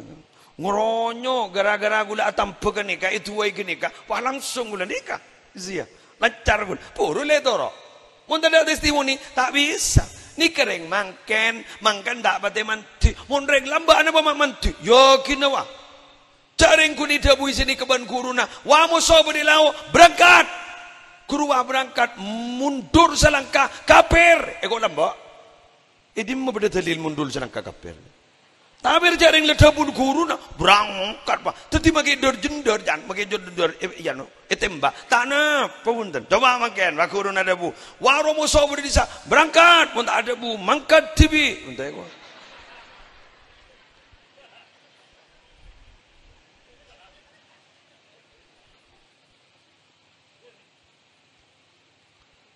Ngeronyo gara-gara ghulâ atamba ghânèka, èduwâi ghânèka, wah, langsung ghulâ nèka." Iyâ, lancar ghulâ. Buru lè toro'. Mon tadâ' testimoni, ta' bisa. Nèka rèng mangkèn, mangkèn ta' patè mandhi. Mon rèng lambâ' anapa ma' mandhi? Yakinna, wah. Jhâ' rèng ghun èdhâbuwi sè nèka bân ghuruna, "Wa, moso bâdâ è lao', berangkat!" Ghuru, "Wa, berangkat, mundur salangka, kafir!" È ko' lambâ'. È dimma bâdâ dalil mundur salangka kafir? Tapè jhâ' rèng la dhâbuna ghuruna, "Berangkat, Pa'." Dhâddhi makè dâr-jendâr, can, makè dâr-jendâr, è, iyâ, no, ètèmbâ. Ta' napa, bhunten. Coba mangkèn, wa ghuruna dhâbu, "Wa, ro moso bâdâ è dissa', berangkat!" Mon ta' adhâbu, mangkat dhibi'. Bhunten, ko'.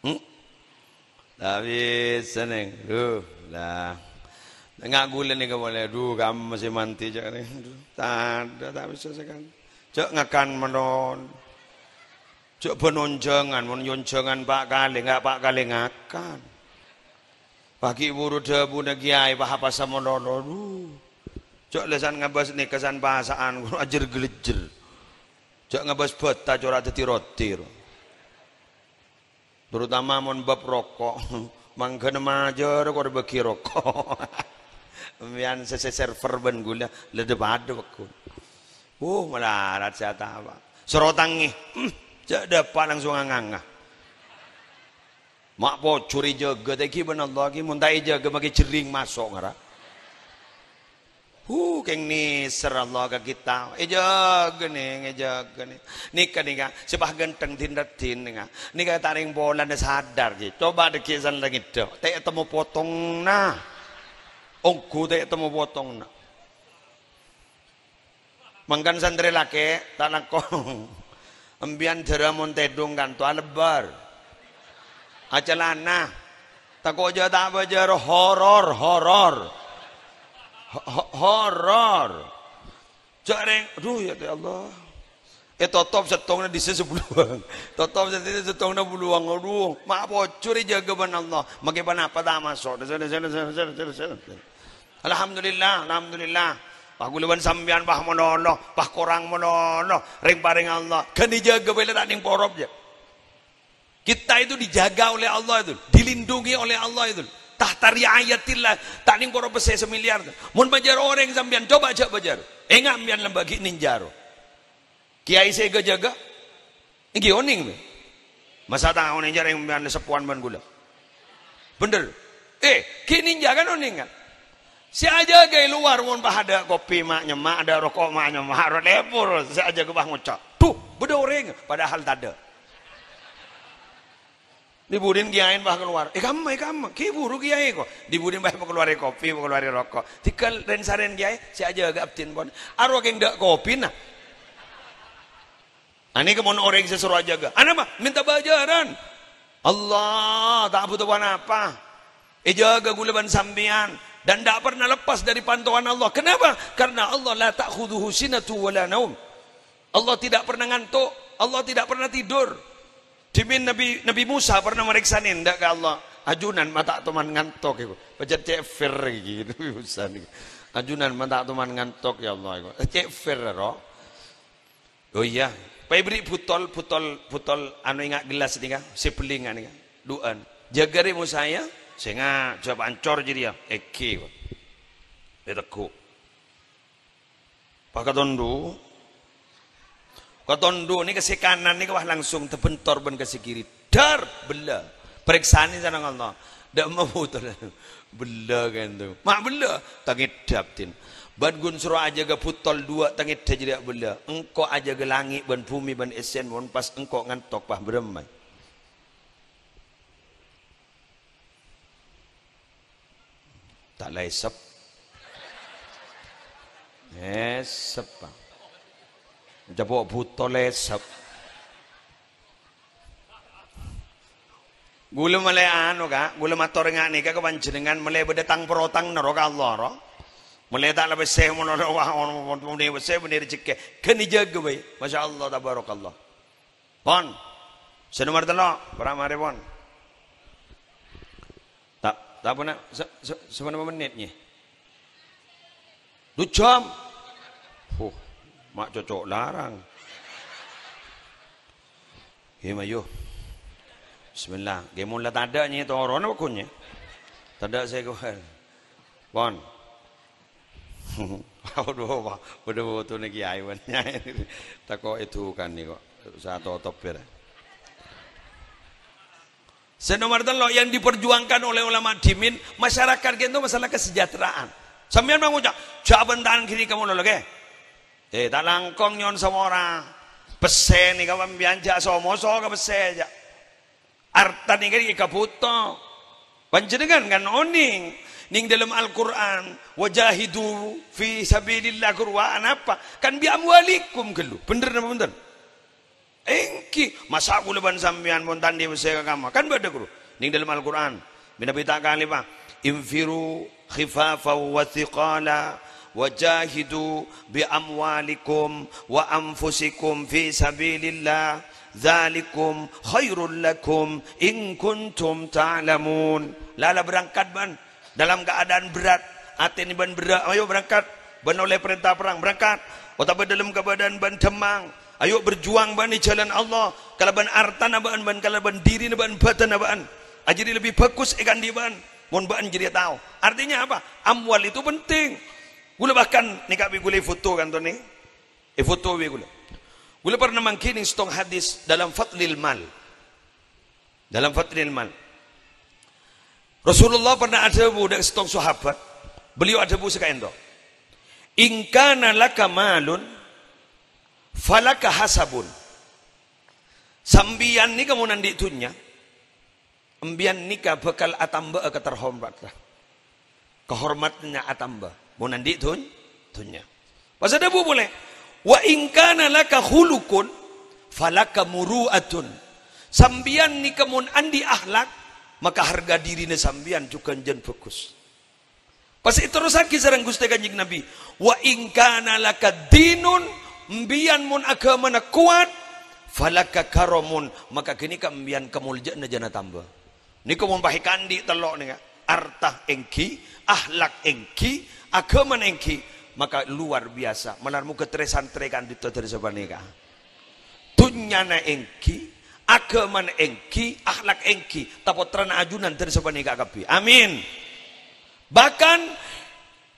Hmm? Ta' bisa, Neng. Duh, la. Nga' ghulâ nèka polè, duh, kamma sè mandhi, ca'na. Duh, tadâ', ta' bisa sakalè. Jhâ' ngakan mènon. Jhâ' bân onjhângan, mon onjhângan pa' kalè, nga' pa' kalè ngakan. Paghi' buru dhâbuna kèyaè, pa-, apa samalolo, duh. Jhâ' lèsan ngabâs nèka san-pasa'an, ajâr-ghâlèjjhâr. Jhâ' ngabâs bâta cora' dhâddhi roti. Terutama mon bab roko'. Mangghâna majâr kor bâgi roko'. Sampèyan sè, sè server bân ghulâ, la dhâ-padâ pèkkun. Wuh, malarat sè atapa. Soro tangè. Hmm, jhâ' dâpa' langsung anganga. Ma' pojhur èjâgâ ta' ghi' bân Allah ghi, mon ta' èjâgâ makè jhering maso' ngara. Huh, kèng nèser Allah ka kita. Èjâgâ, Neng, èjâgâ, Neng. Nèka, nèka, sè pas ghântheng din-raddhin, nèka. Nèka ta' rèng polana sadar, ghi. Coba dhâggi' san la ngèdhâ. Ta' ètemmo potongna. Ongghu ta' ètemmo potongna. Mangkana santrè lakè', ta' langkong. Empèyan jârâ mon tèdung kanto alebbâr. Acalana. Tako' jâ' ta' bâjâr horor, horor. Ho-, ho-, horor. Jhâ' rèng, aduh, ya Allah. Ètotop sèttongnga dhisa sabulâwâng. Totop sèttongnga sabulâwâng. Aduh, ma' pojhur èjâgâ bân Allah. Makè ponapa ta' maso'. Alhamdulillah, alhamdulillah. Pas ghulâ bân sampèyan, pas malolo, pas korang malolo. Rèng-parèng Allah. Ghân èjâgâ bhâi la ta' nèng porop, jâ. Kita itu dijaga oleh Allah itu, dilindungi oleh Allah itu. Tahta riayatillah, ta' nèng porop pèssè samiliar. Mon bâjâr orèng sampèyan, coba jhâ' bâjâr. Enga' sampèyan lambâ' ghi' nènjâ ro. Kèyaè sè èghâ-jâgâ, èngghi onèng, bhâi. Masa ta' onèng jâ' rèng sampèyan seppowan bân ghulâ. Bhender. Eh, ghi' nènjâ kan onèng kan? Sè ajâgâ è lowar mon pas adâ' kopi ma' nyemma', adâ' roko' ma' nyemma', ro' lèbur, sè ajâgâ pas ngoca', "Duh, bâdâ orèng," padahal tadâ'. Dhi-budhina kèyaèna pas kalowar. "È, kamma, è, kamma. Ghi' buru kèyaè, ko'." Dhi-budhina pas pakalowar kopi, pakalowar roko'. Tèghâl rèn-sarèn kèyaè, sè ajâgâ abdhina, pon. Arwah kèng tadâ' kopina. Anèka mon orèng sè soro ajâgâ. Anapa? Mènta bâjârân. Allah, ta' bhuto pa-napa. Èjâgâ ghulâ bân sampèyan. Dan ta' pernah lepas dari pantauan Allah. Kenapa? Karena Allah la ta'khudzuhu sinatu wa la naum. Allah tidak pernah ngantuk. Allah tidak pernah tidur. Dhimèn Nabi, Nabi Musa pernah marèksanè ènḍâ' ka Allah. "Ajunan ma' ta' toman ngantok, èko." Pajhât cè' fèr ghi' Nabi Musa nèko. "Ajunan ma' ta' toman ngantok, ya Allah," èko. Cè' fèr, ro. Oh iyâ, pas èbherri' butol, butol, butol anu enga' gellas nèka, sè bellingngaghi nèka. Du'an. "Jâgâ rè Musa, yâ." "Sènga', jhâ' pancor jârèya." Èngghi, ko'. Ètegghu'. Pas katondhu'. Katondhu' nèka sè kanan nèka wah langsung tabentor bân ka sè kiri. Dar, bellâ. Parèksanè sareng Allah. Dâ' emma butol. Bellâ ka'ento. Ma' bellâ. Tangèddhâ abdhina. Bân ghun soro ajâgâ butol duwâ' tangèddhâ jârèya bellâ. Engko' ajâgâ langngè' bân bhumè bân essèna, mon pas engko' ngantok, pas bârâmma. Ta' la èsep. Èsep, Pak. Jhâ' po' butol èsep. Ghulâ ma'lè anu, Ka', ghulâ mator nga' nèka ka panjhennengngan, ma'lè bâdâ tang-parotang noro' ka Allah, ro. Ma'lè ta' la pèssè, mon ora, wah, mon, mon, mon pèssè, bânnè rejhekkè. Ghân èjâgâ bhâi. Masya Allah, tabarakallah. Pon. Sè nomer tello', para' marè, pon. Ta', ta' pona, sa-, sa-, saponapa mennit, nyè? Du jam. Huh, ma' cocok larang. Yâ, mayu. Bismillah. Ghi mon la tadâ', nyè, torona paggun, nyè. Tadâ' sè kowal. Pon. Aduh, Pak. Padâ fotona kèyaè, pon. Tako' èdukanè, ko'. Sa totop, bhârâ. Sè nomer tello' yang diperjuangkan oleh ulama dhimèn, masyarakat ka'ento masalah kesejahteraan. Sampèyan ma' ngoca', "Jhâ' bhântahan ghânèka malolo, ghi." Eh, ta' langkong nyo'on sapora. Pèssè nèka sampèyan jhâ' so-moso ka pèssè, jhâ'. Arta nèka èkabhuto. Panjhennengngan kan onèng, nèng dâlem Al-Qur'an, "Wajahidu fi sabilillah," ghâruwa anapa? Kan "bi amwalikum" ghâllu. Bhender napa bhunten? Èngghi, masa' ghulâ bân sampèyan mon ta' andi' pèssè ka kamma? Kan bâdâ, ghuru. Nèng dâlem Al-Qur'an, mènabi ta' kalèpa, "Infiru khifafan wa thiqala, wa jahidu bi amwalikum wa anfusikum fi sabilillah, dzalikum khairul lakum in kuntum ta'lamun." La, la berangkat bân. Dalam keadaan berat, atèna bân berrâ', ayo berangkat. Bân ollè parènta perrang, berangkat. Otabâ dalam keadaan bân dhemmang, ayo berjuang bân è jhâlân Allah, kalabân artana bâ'ân, bân kalabân dhirina bâ'ân, bhâdhânna bâ'ân. Ajâriyâ lebbi bhâghus èkaandi' bâ'ân, mon bâ'ân jârèya tao. Artinya apa? Amwal itu penting. Ghulâ bahkan nèka bi' ghulâ èfoto, ka'ento nè. Èfoto bi' ghulâ. Ghulâ pernah mangghi nèng sèttong hadis dalam Fadlil Mal. Dalam Fadlil Mal. Rasulullah pernah adhâbu dâ' sèttong sahabat. Beliau adhâbu sè ka'ento, "In kana laka malun, falaka hasabun." Sampèyan nèka mon andi' dhunnya, sampèyan nèka bhâkal atamba'a katerhormatan. Kahormatanna atamba. Mon andi' dhun-, dhunnya. Pas adhâbu polè, "Wa in kana laka khuluqun, falaka muru'atun." Sampèyan nèka mon andi' akhlak, maka harga dhirina sampèyan jhughân jân bhâghus. Pas èterrossaghi sareng Ghustè Kanjeng Nabi, "Wa in kana laka dinun," sampèyan mon aghâmana kowat, "falaka karamun," maka ghânèka sampèyan kamoljâ'ânna jân atamba. Nèko mon pas èkaandi' tello' nèka, arta èngghi, akhlak èngghi, aghâmana èngghi, maka luar biasa. Malar moghâ trè-santrè ka'dinto dhâri sapanèka. Dhunnyana èngghi, aghâmana èngghi, akhlak èngghi, tapottrana ajunan dhâri sapanèka kabbhi. Amin. Bahkan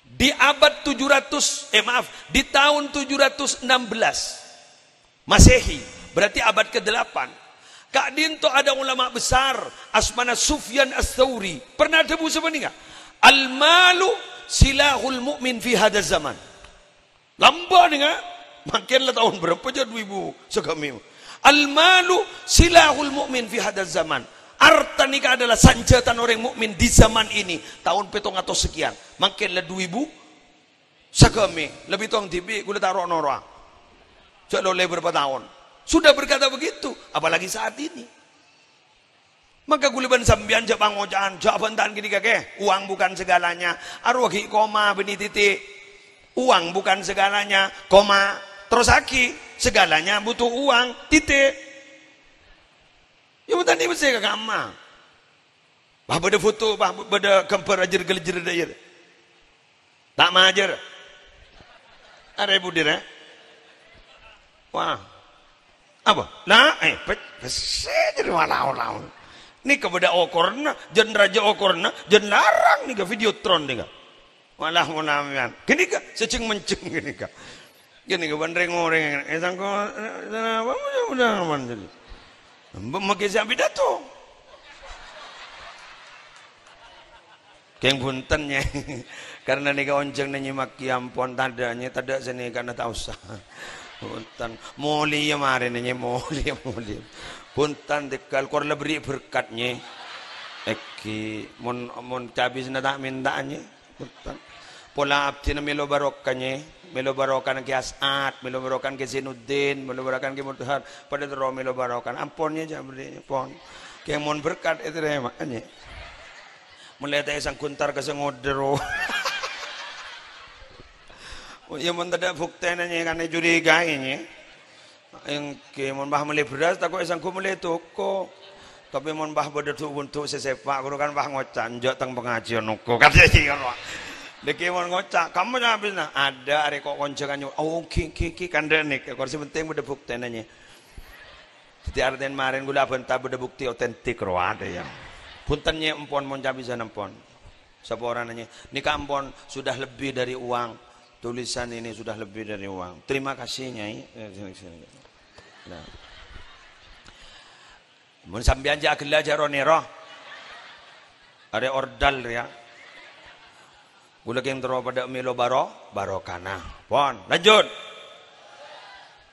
di abad tujuh ratus, eh, maaf, di tahun tujuh ratus enam belas, Masehi, berarti abad kedelapan. Ka'dinto ada ulama besar, asmana Sufyan Ats-Tsauri. Pernah adhâbu sapanèka, "Al-malu silahul mu'min fi hadzal zaman." Lambâ' nèka, mangkèn la taon bârâmpa jâ' du èbu saghâmè'. "Al-malu silahul mu'min fi hadzal zaman." Arta nèka adalah sanjhâtana orèng mukmin di zaman ini, taon pètong atos sekian. Mangkèn la du èbu sagâmè, lebbi tong dhibi' ghulâ ta' ro'-noro'a. Jhâ' lolè bârâmpa taon. Sudah berkata begitu, apalagi saat ini. Maka ghulâ bân sampèyan jhâ' pangoca'an, jhâ' abhântaan ghânèka, kè, uang bukan segalanya. Arowa ghi' koma bânnè titik. Uang bukan segalanya, koma. Terrosaghi, segalanya butuh uang, titik. Yâ, bhunten, nèka mestè ka kamma. Bâh, bâdâ foto, bâh, bâdâ ghâmbhâr ajâr-ghâlèjâr dâ' iyâ. Ta' majâr. Arè budi rè? Wah. Apa? La, eh, pe-, pèssè jârèya wala-wala. Nèka bâdâ okoranna, jân rajâ okoranna, jân larang nèka Videotron nèka. Wala mon sampèyan. Ghânèka, sè jhâng-manjhâng ghânèka. Ghânèka bân rèng-orèng, eh, sangko, eh, apa, mudah-mudahan aman jadi. Mbok makè sè apidato. Kèng bhunten, Nyè. Karena nèka onjhângnga nyèma'aghi ampon tadâ', Nyè, tadâ' sè nèkana ta' osa. Bhunten. Molèya marèna, Nyè, molèya, molèya. Bhunten, tèghâl kor la bherri' berkat, Nyè. Èngghi, mon, mon cabisna ta' mènta'a, Nyè. Bhunten. Pola abdhina mèlo barokah, Nyè. Mèlo barokahna Kè As'ad, mèlo barokahna Kè Zainuddin, mèlo barokahna Kè Mudhar. Padâ terro mèlo barokah. Ampon, Nyè, jhâ' bherri', pon. Kèng mon berkat ètarèma, Nyè. Mèlè ta' èsangghun tar ka sè ngodâ, ro. Yâ, mon tadâ' buktèna, Nyè, kan ècurigaè, Nyè. Èngghi, mon bâh mellè bherrâs, tako' èsangghun mellè toko. Tapè mon bâh bâdâ du-, bhundu' sè sèpa', ghuru kan bâh ngoca', "Enjâ' tang pangajiân oko." Kan iyâ, iyâ, ro. Nèkè mon ngoca', "Kamma cabisna?" "Adâ', arè ko' konjhângan nyo-," "Oh, èngghi, èngghi, èngghi." Kan dâ' nèkè, kor sè pentèng bâdâ buktèna, Nyè. Dhâddhi artèna marèna ghulâ abhânta bâdâ bukti otentik, ro, adâ', yâ. Bhunten, Nyè, empon, mon cabisân empon. Saporana, Nyè. Nèka empon sudah lebih dari uang. Tulisan ini sudah lebih dari uang. Terima kasih, Nyai. Eh, sini, sini. Nah. Mon sampèyan jhâ' ghellâ' jhâ' ro-nèro. Arè ordal rèya. Ghulâ kèng terro padâ mèlo baro-, barokana. Pon, lanjut.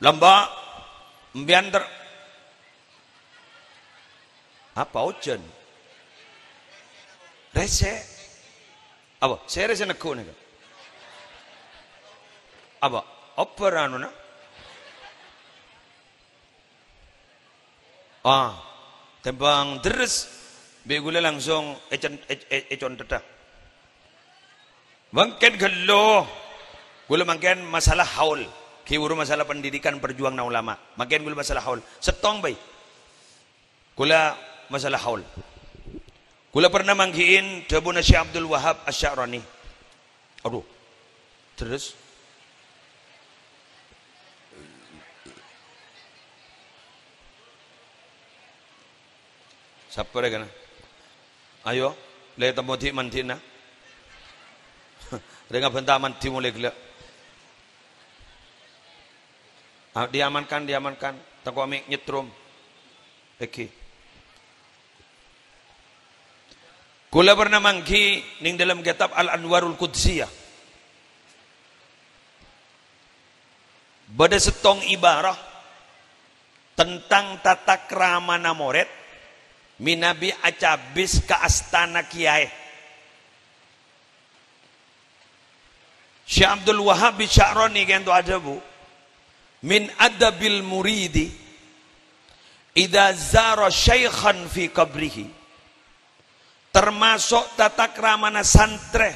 Lambâ'. Empèyan ter-, apa ojhân? Rèsè'. Apa? Sè rèsè' neggu' nèka. Apa? Obâr anuna? Ah, tèmbhâng dherres, bi' ghulâ langsung ècen-, è-, è-, èconthetta. Mangkèn ghâllu. Ghulâ mangkèn masalah haul. Ghi' buru masalah pendidikan perjuangan ulama. Mangkèn ghulâ masalah haul. Sèttong bhâi. Ghulâ masalah haul. Ghulâ pernah mangghi'in dhâbuna Syekh Abdul Wahab Asy-Sya'rani. Adhu. Terros? Sapa rè kana? Ayo, lè temmo dhi'-mandhi'na. Rèng abhânta mandhi molè ghellâ'. Ah, diamankan, diamankan. Tako' mè' nyetrum. Èngghi. Ghulâ pernah mangghi neng dâlem kètab Al-Anwarul Qudsiyah. Bâdâ sèttong ibarat tentang tata kramana morèd mènabi acabis ka astana kèyaè. Syekh Abdul Wahab Sya'rani kènto adhâbu, "Min adabil muridi idza zara syaikhan fi qabrihi." Tamaso' tata kramana santrè,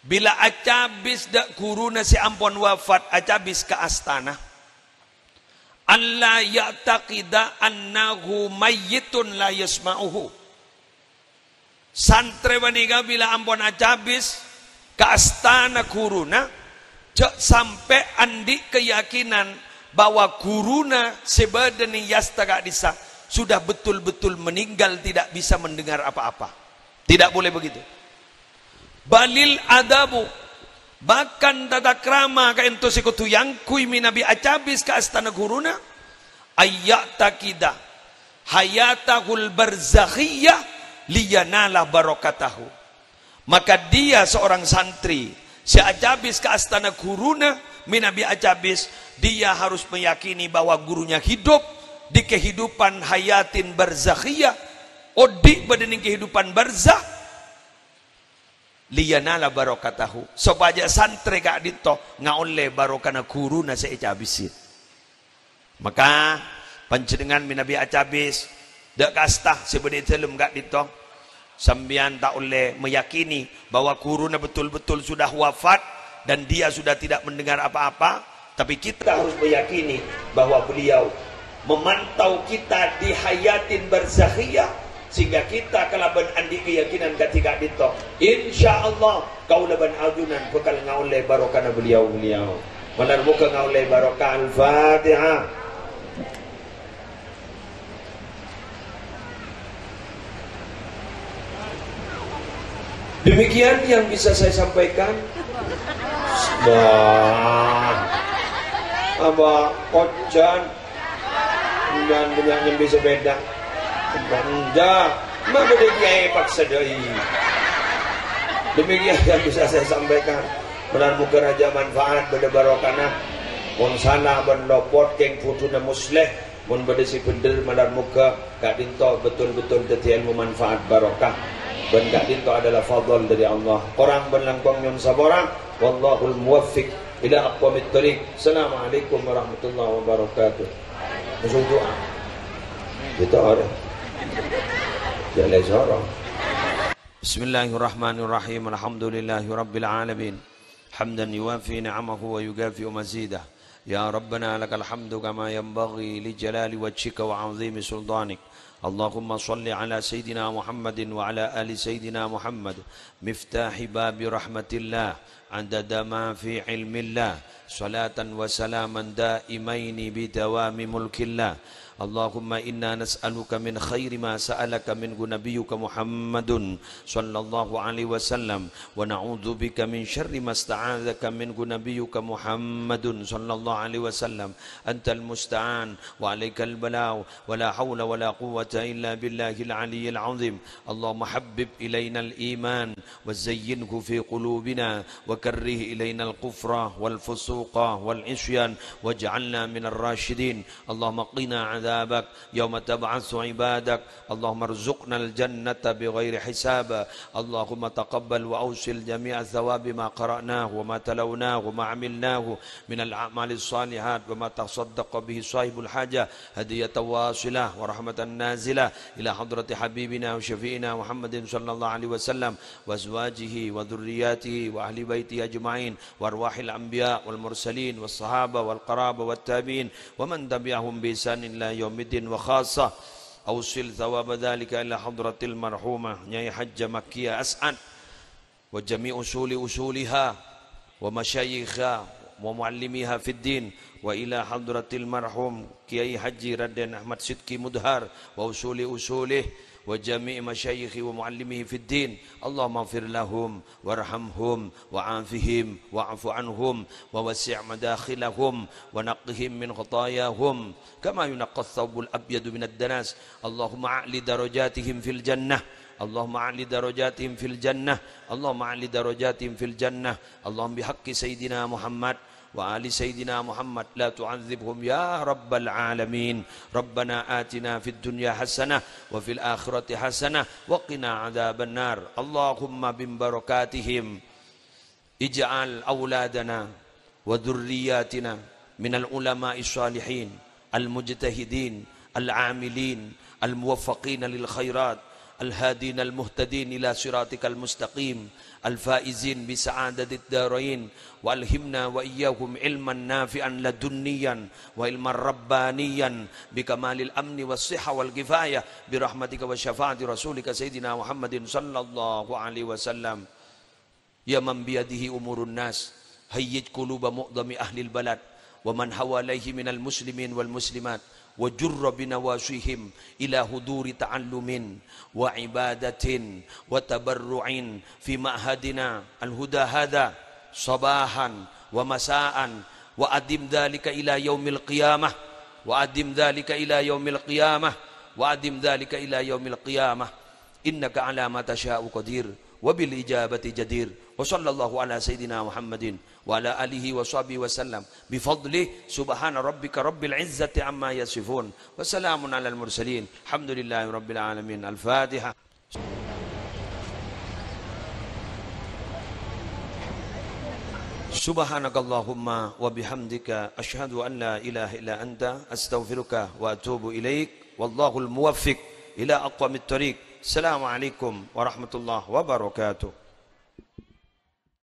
bilâ acabis dâ' ghuruna sè ampon wafat acabis ka astana, "Alla ya'taqida annahu mayyitun la yasma'uhu." Santrè panèka bilâ ampon acabis ka astana ghuruna, jhâ' sampè' andi' keyakinan bahwa ghuruna sè bâdâ neng asta ka'dissa' sudah betul-betul meninggal, tidak bisa mendengar apa-apa. Tidak boleh begitu. Balil adabu, bahkan tata krama ka'dinto sè kodhu èangghuy mènabi acabis ka astana ghuruna, ayya'taqida hayatahul barzakhiyah liyanala barakatahu. Maka dia, seorang santri, sè acabis ka astana ghuruna, mènabi acabis, dia harus meyakini bahwa gurunya hidup di kehidupan hayatin barzakhiyah, Odi' bâdâ neng kehidupan barzakh, liyanala barokatahu, sopajâ santrè ka'dinto ngaollè barokana ghuruna sè ècabisi. Maka, panjhennengngan mènabi acabis, dâ' kasta sè bâdâ è dâlem ka'dinto, sampèyan ta' ollè meyakini bahwa ghuruna betul-betul sudah wafat dan dia sudah tidak mendengar apa-apa, tapi kita harus meyakini bahwa beliau memantau kita di hayatin barzakhiyah, sehingga kita kalabân andi' keyakinan kadhi ka'dinto, insyaallah, kaulâ bân ajunan bhâkal ngaollè barokana beliau-beliau. Malar moghâ ngaollè barokah. Al-Fatihah. Demikian yang bisa saya sampaikan. Wah. Apa? Ojan. Bân bânnya' nyembi sepeda. Bânnya'. Ma' bâdâ kiyaè paksa dâi. Demikian yang bisa saya sampaikan. Malar moghâ rajâ manfaat, bâdâ barokana. Mon sala bân lopot, kèng bhudhuna musleh. Mon bâdâ sè bhendher, malar moghâ ka'dinto betul-betul dhâddhi èlmo manfaat barokah. Bân ka'dinto adalah fadl dâri Allah. Korang bân langkong nyo'on sapora. Wallahul muwaffiq ila aqwamit thariq. Assalamualaikum warahmatullahi wabarakatuh. Musul du'a. Kita ada. Jalan sorong. Bismillahirrahmanirrahim. Alhamdulillahirabbil alamin. Hamdan yuwafi ni'amahu wa yukafi'u mazidah. Ya Rabbana lakal hamdu kama yanbaghi li jalali wajhika wa 'azimi sultanik. Allahumma shalli ala Sayyidina Muhammadin wa ala ali Sayyidina Muhammad. Miftahi babi rahmatillah. Adada ma fi ilmillah. Salatan wa salaman daimaini bidawami mulkillah. Allahumma inna nas'aluka min khairi ma sa'alaka minhu nabiyyuka Muhammadun sallallahu alaihi wasallam, wa na'udzubika min syarri ma sta'adzaka minhu nabiyyuka Muhammadun sallallahu alaihi wasallam. Antal musta'an wa alaikal balagh, wa la haula wa la quwwata illa billahil aliyyil azim. Allahumma habbib ilainal iman wa zayyinhu fi qulubina wa karrih ilainal kufra wal fusuqa wal isyan waj'alna minar rasyidin. Allahumma qina adzabak yauma tab'atsu ibadak. Allahumma rzuqnal jannata bighairi hisab. Allahumma taqabbal wa ausil jami'a thawabi ma qara'nahu wa ma talawnahu wa ma amilnahu minal a'malis salihat wa ma tasaddaqa bihi sahibul hajah hadiyatan wasilah wa rahmatan nazilah ila hadrati habibina wa syafi'ina Muhammadin sallallahu alaihi wasallam wa azwajihi wa dzurriyyatihi wa ahli baitihi ajma'in wa arwahil anbiya wal mursalin was sahaba wal qaraba wat tabi'in wa man tabi'ahum bi ihsanin ila yaumiddin wa khassah. Ausil thawaba dzalika ila hadratil marhumah Nyai Hajjah Makkiyah As'ad wa jami' usuli usuliha wa masyayikha wa muallimiha fid din wa ila hadratil marhum Kiai Haji Raden Ahmad Sidki Mudhar wa usuli usulih wa jami' masyayikhi wa muallimihi fid din. Allahumma ighfir lahum warhamhum wa afihim wa'fu anhum wa wasi' madakhilahum wa naqqihim min khatayahum kama yunaqqas thawbul abyadu minad danas. Allahumma a'li darajatihim fil jannah. Allahumma a'li darajatihim fil jannah. Allahumma a'li darajatihim fil jannah. Allahumma bihaqqi Sayyidina Muhammad wa ali Sayyidina Muhammad la tu'adzibhum ya rabbal alamin. Rabbana atina fid dunya hasanah wa fil akhirati hasanah wa qina adzabannar. Allahumma bim barakatihim ij'al auladana wa dzurriyyatina minal ulama'is shalihin, al mujtahidin, al amilin, al muwaffaqina lil khairat, al hadina al muhtadin ila siratikal mustaqim, al faizin bi sa'adatid darain, wa alhimna wa iyyahum ilman nafi'an ladunniyan, wa ilman rabbaniyan, bi kamalil amni was sihha wal kifayah, bi rahmatika wa syafa'ati rasulika sayyidina Muhammadin sallallahu alaihi wasallam. Ya man biyadihi umurun nas, hayyij quluba mu'dhami ahlil balad, wa man hawalaihi minal muslimin wal muslimat, wa jurra binawasihim ila huduri ta'allumin, wa ibadatin, wa tabarru'in, fi ma'hadina al-huda hadha, sabahan, wa masa'an, wa adim dhalika ila yaumil qiyamah, wa adim dhalika ila yaumil qiyamah, wa adim dhalika ila yaumil qiyamah. Innaka ala ma tasya'u qadir, wa bil ijabati jadir. Wa sallallahu ala sayyidina Muhammadin وعلى آله وصحبه وسلم بفضله. سبحان ربك رب العزة عما يصفون. وسلام على المرسلين. الحمد لله رب العالمين. الفاتحة. سبحانك اللهم وبحمدك، أشهد أن لا إله إلا أنت، أستغفرك وأتوب إليك. والله الموفق إلى أقوم الطريق. السلام عليكم ورحمة الله وبركاته.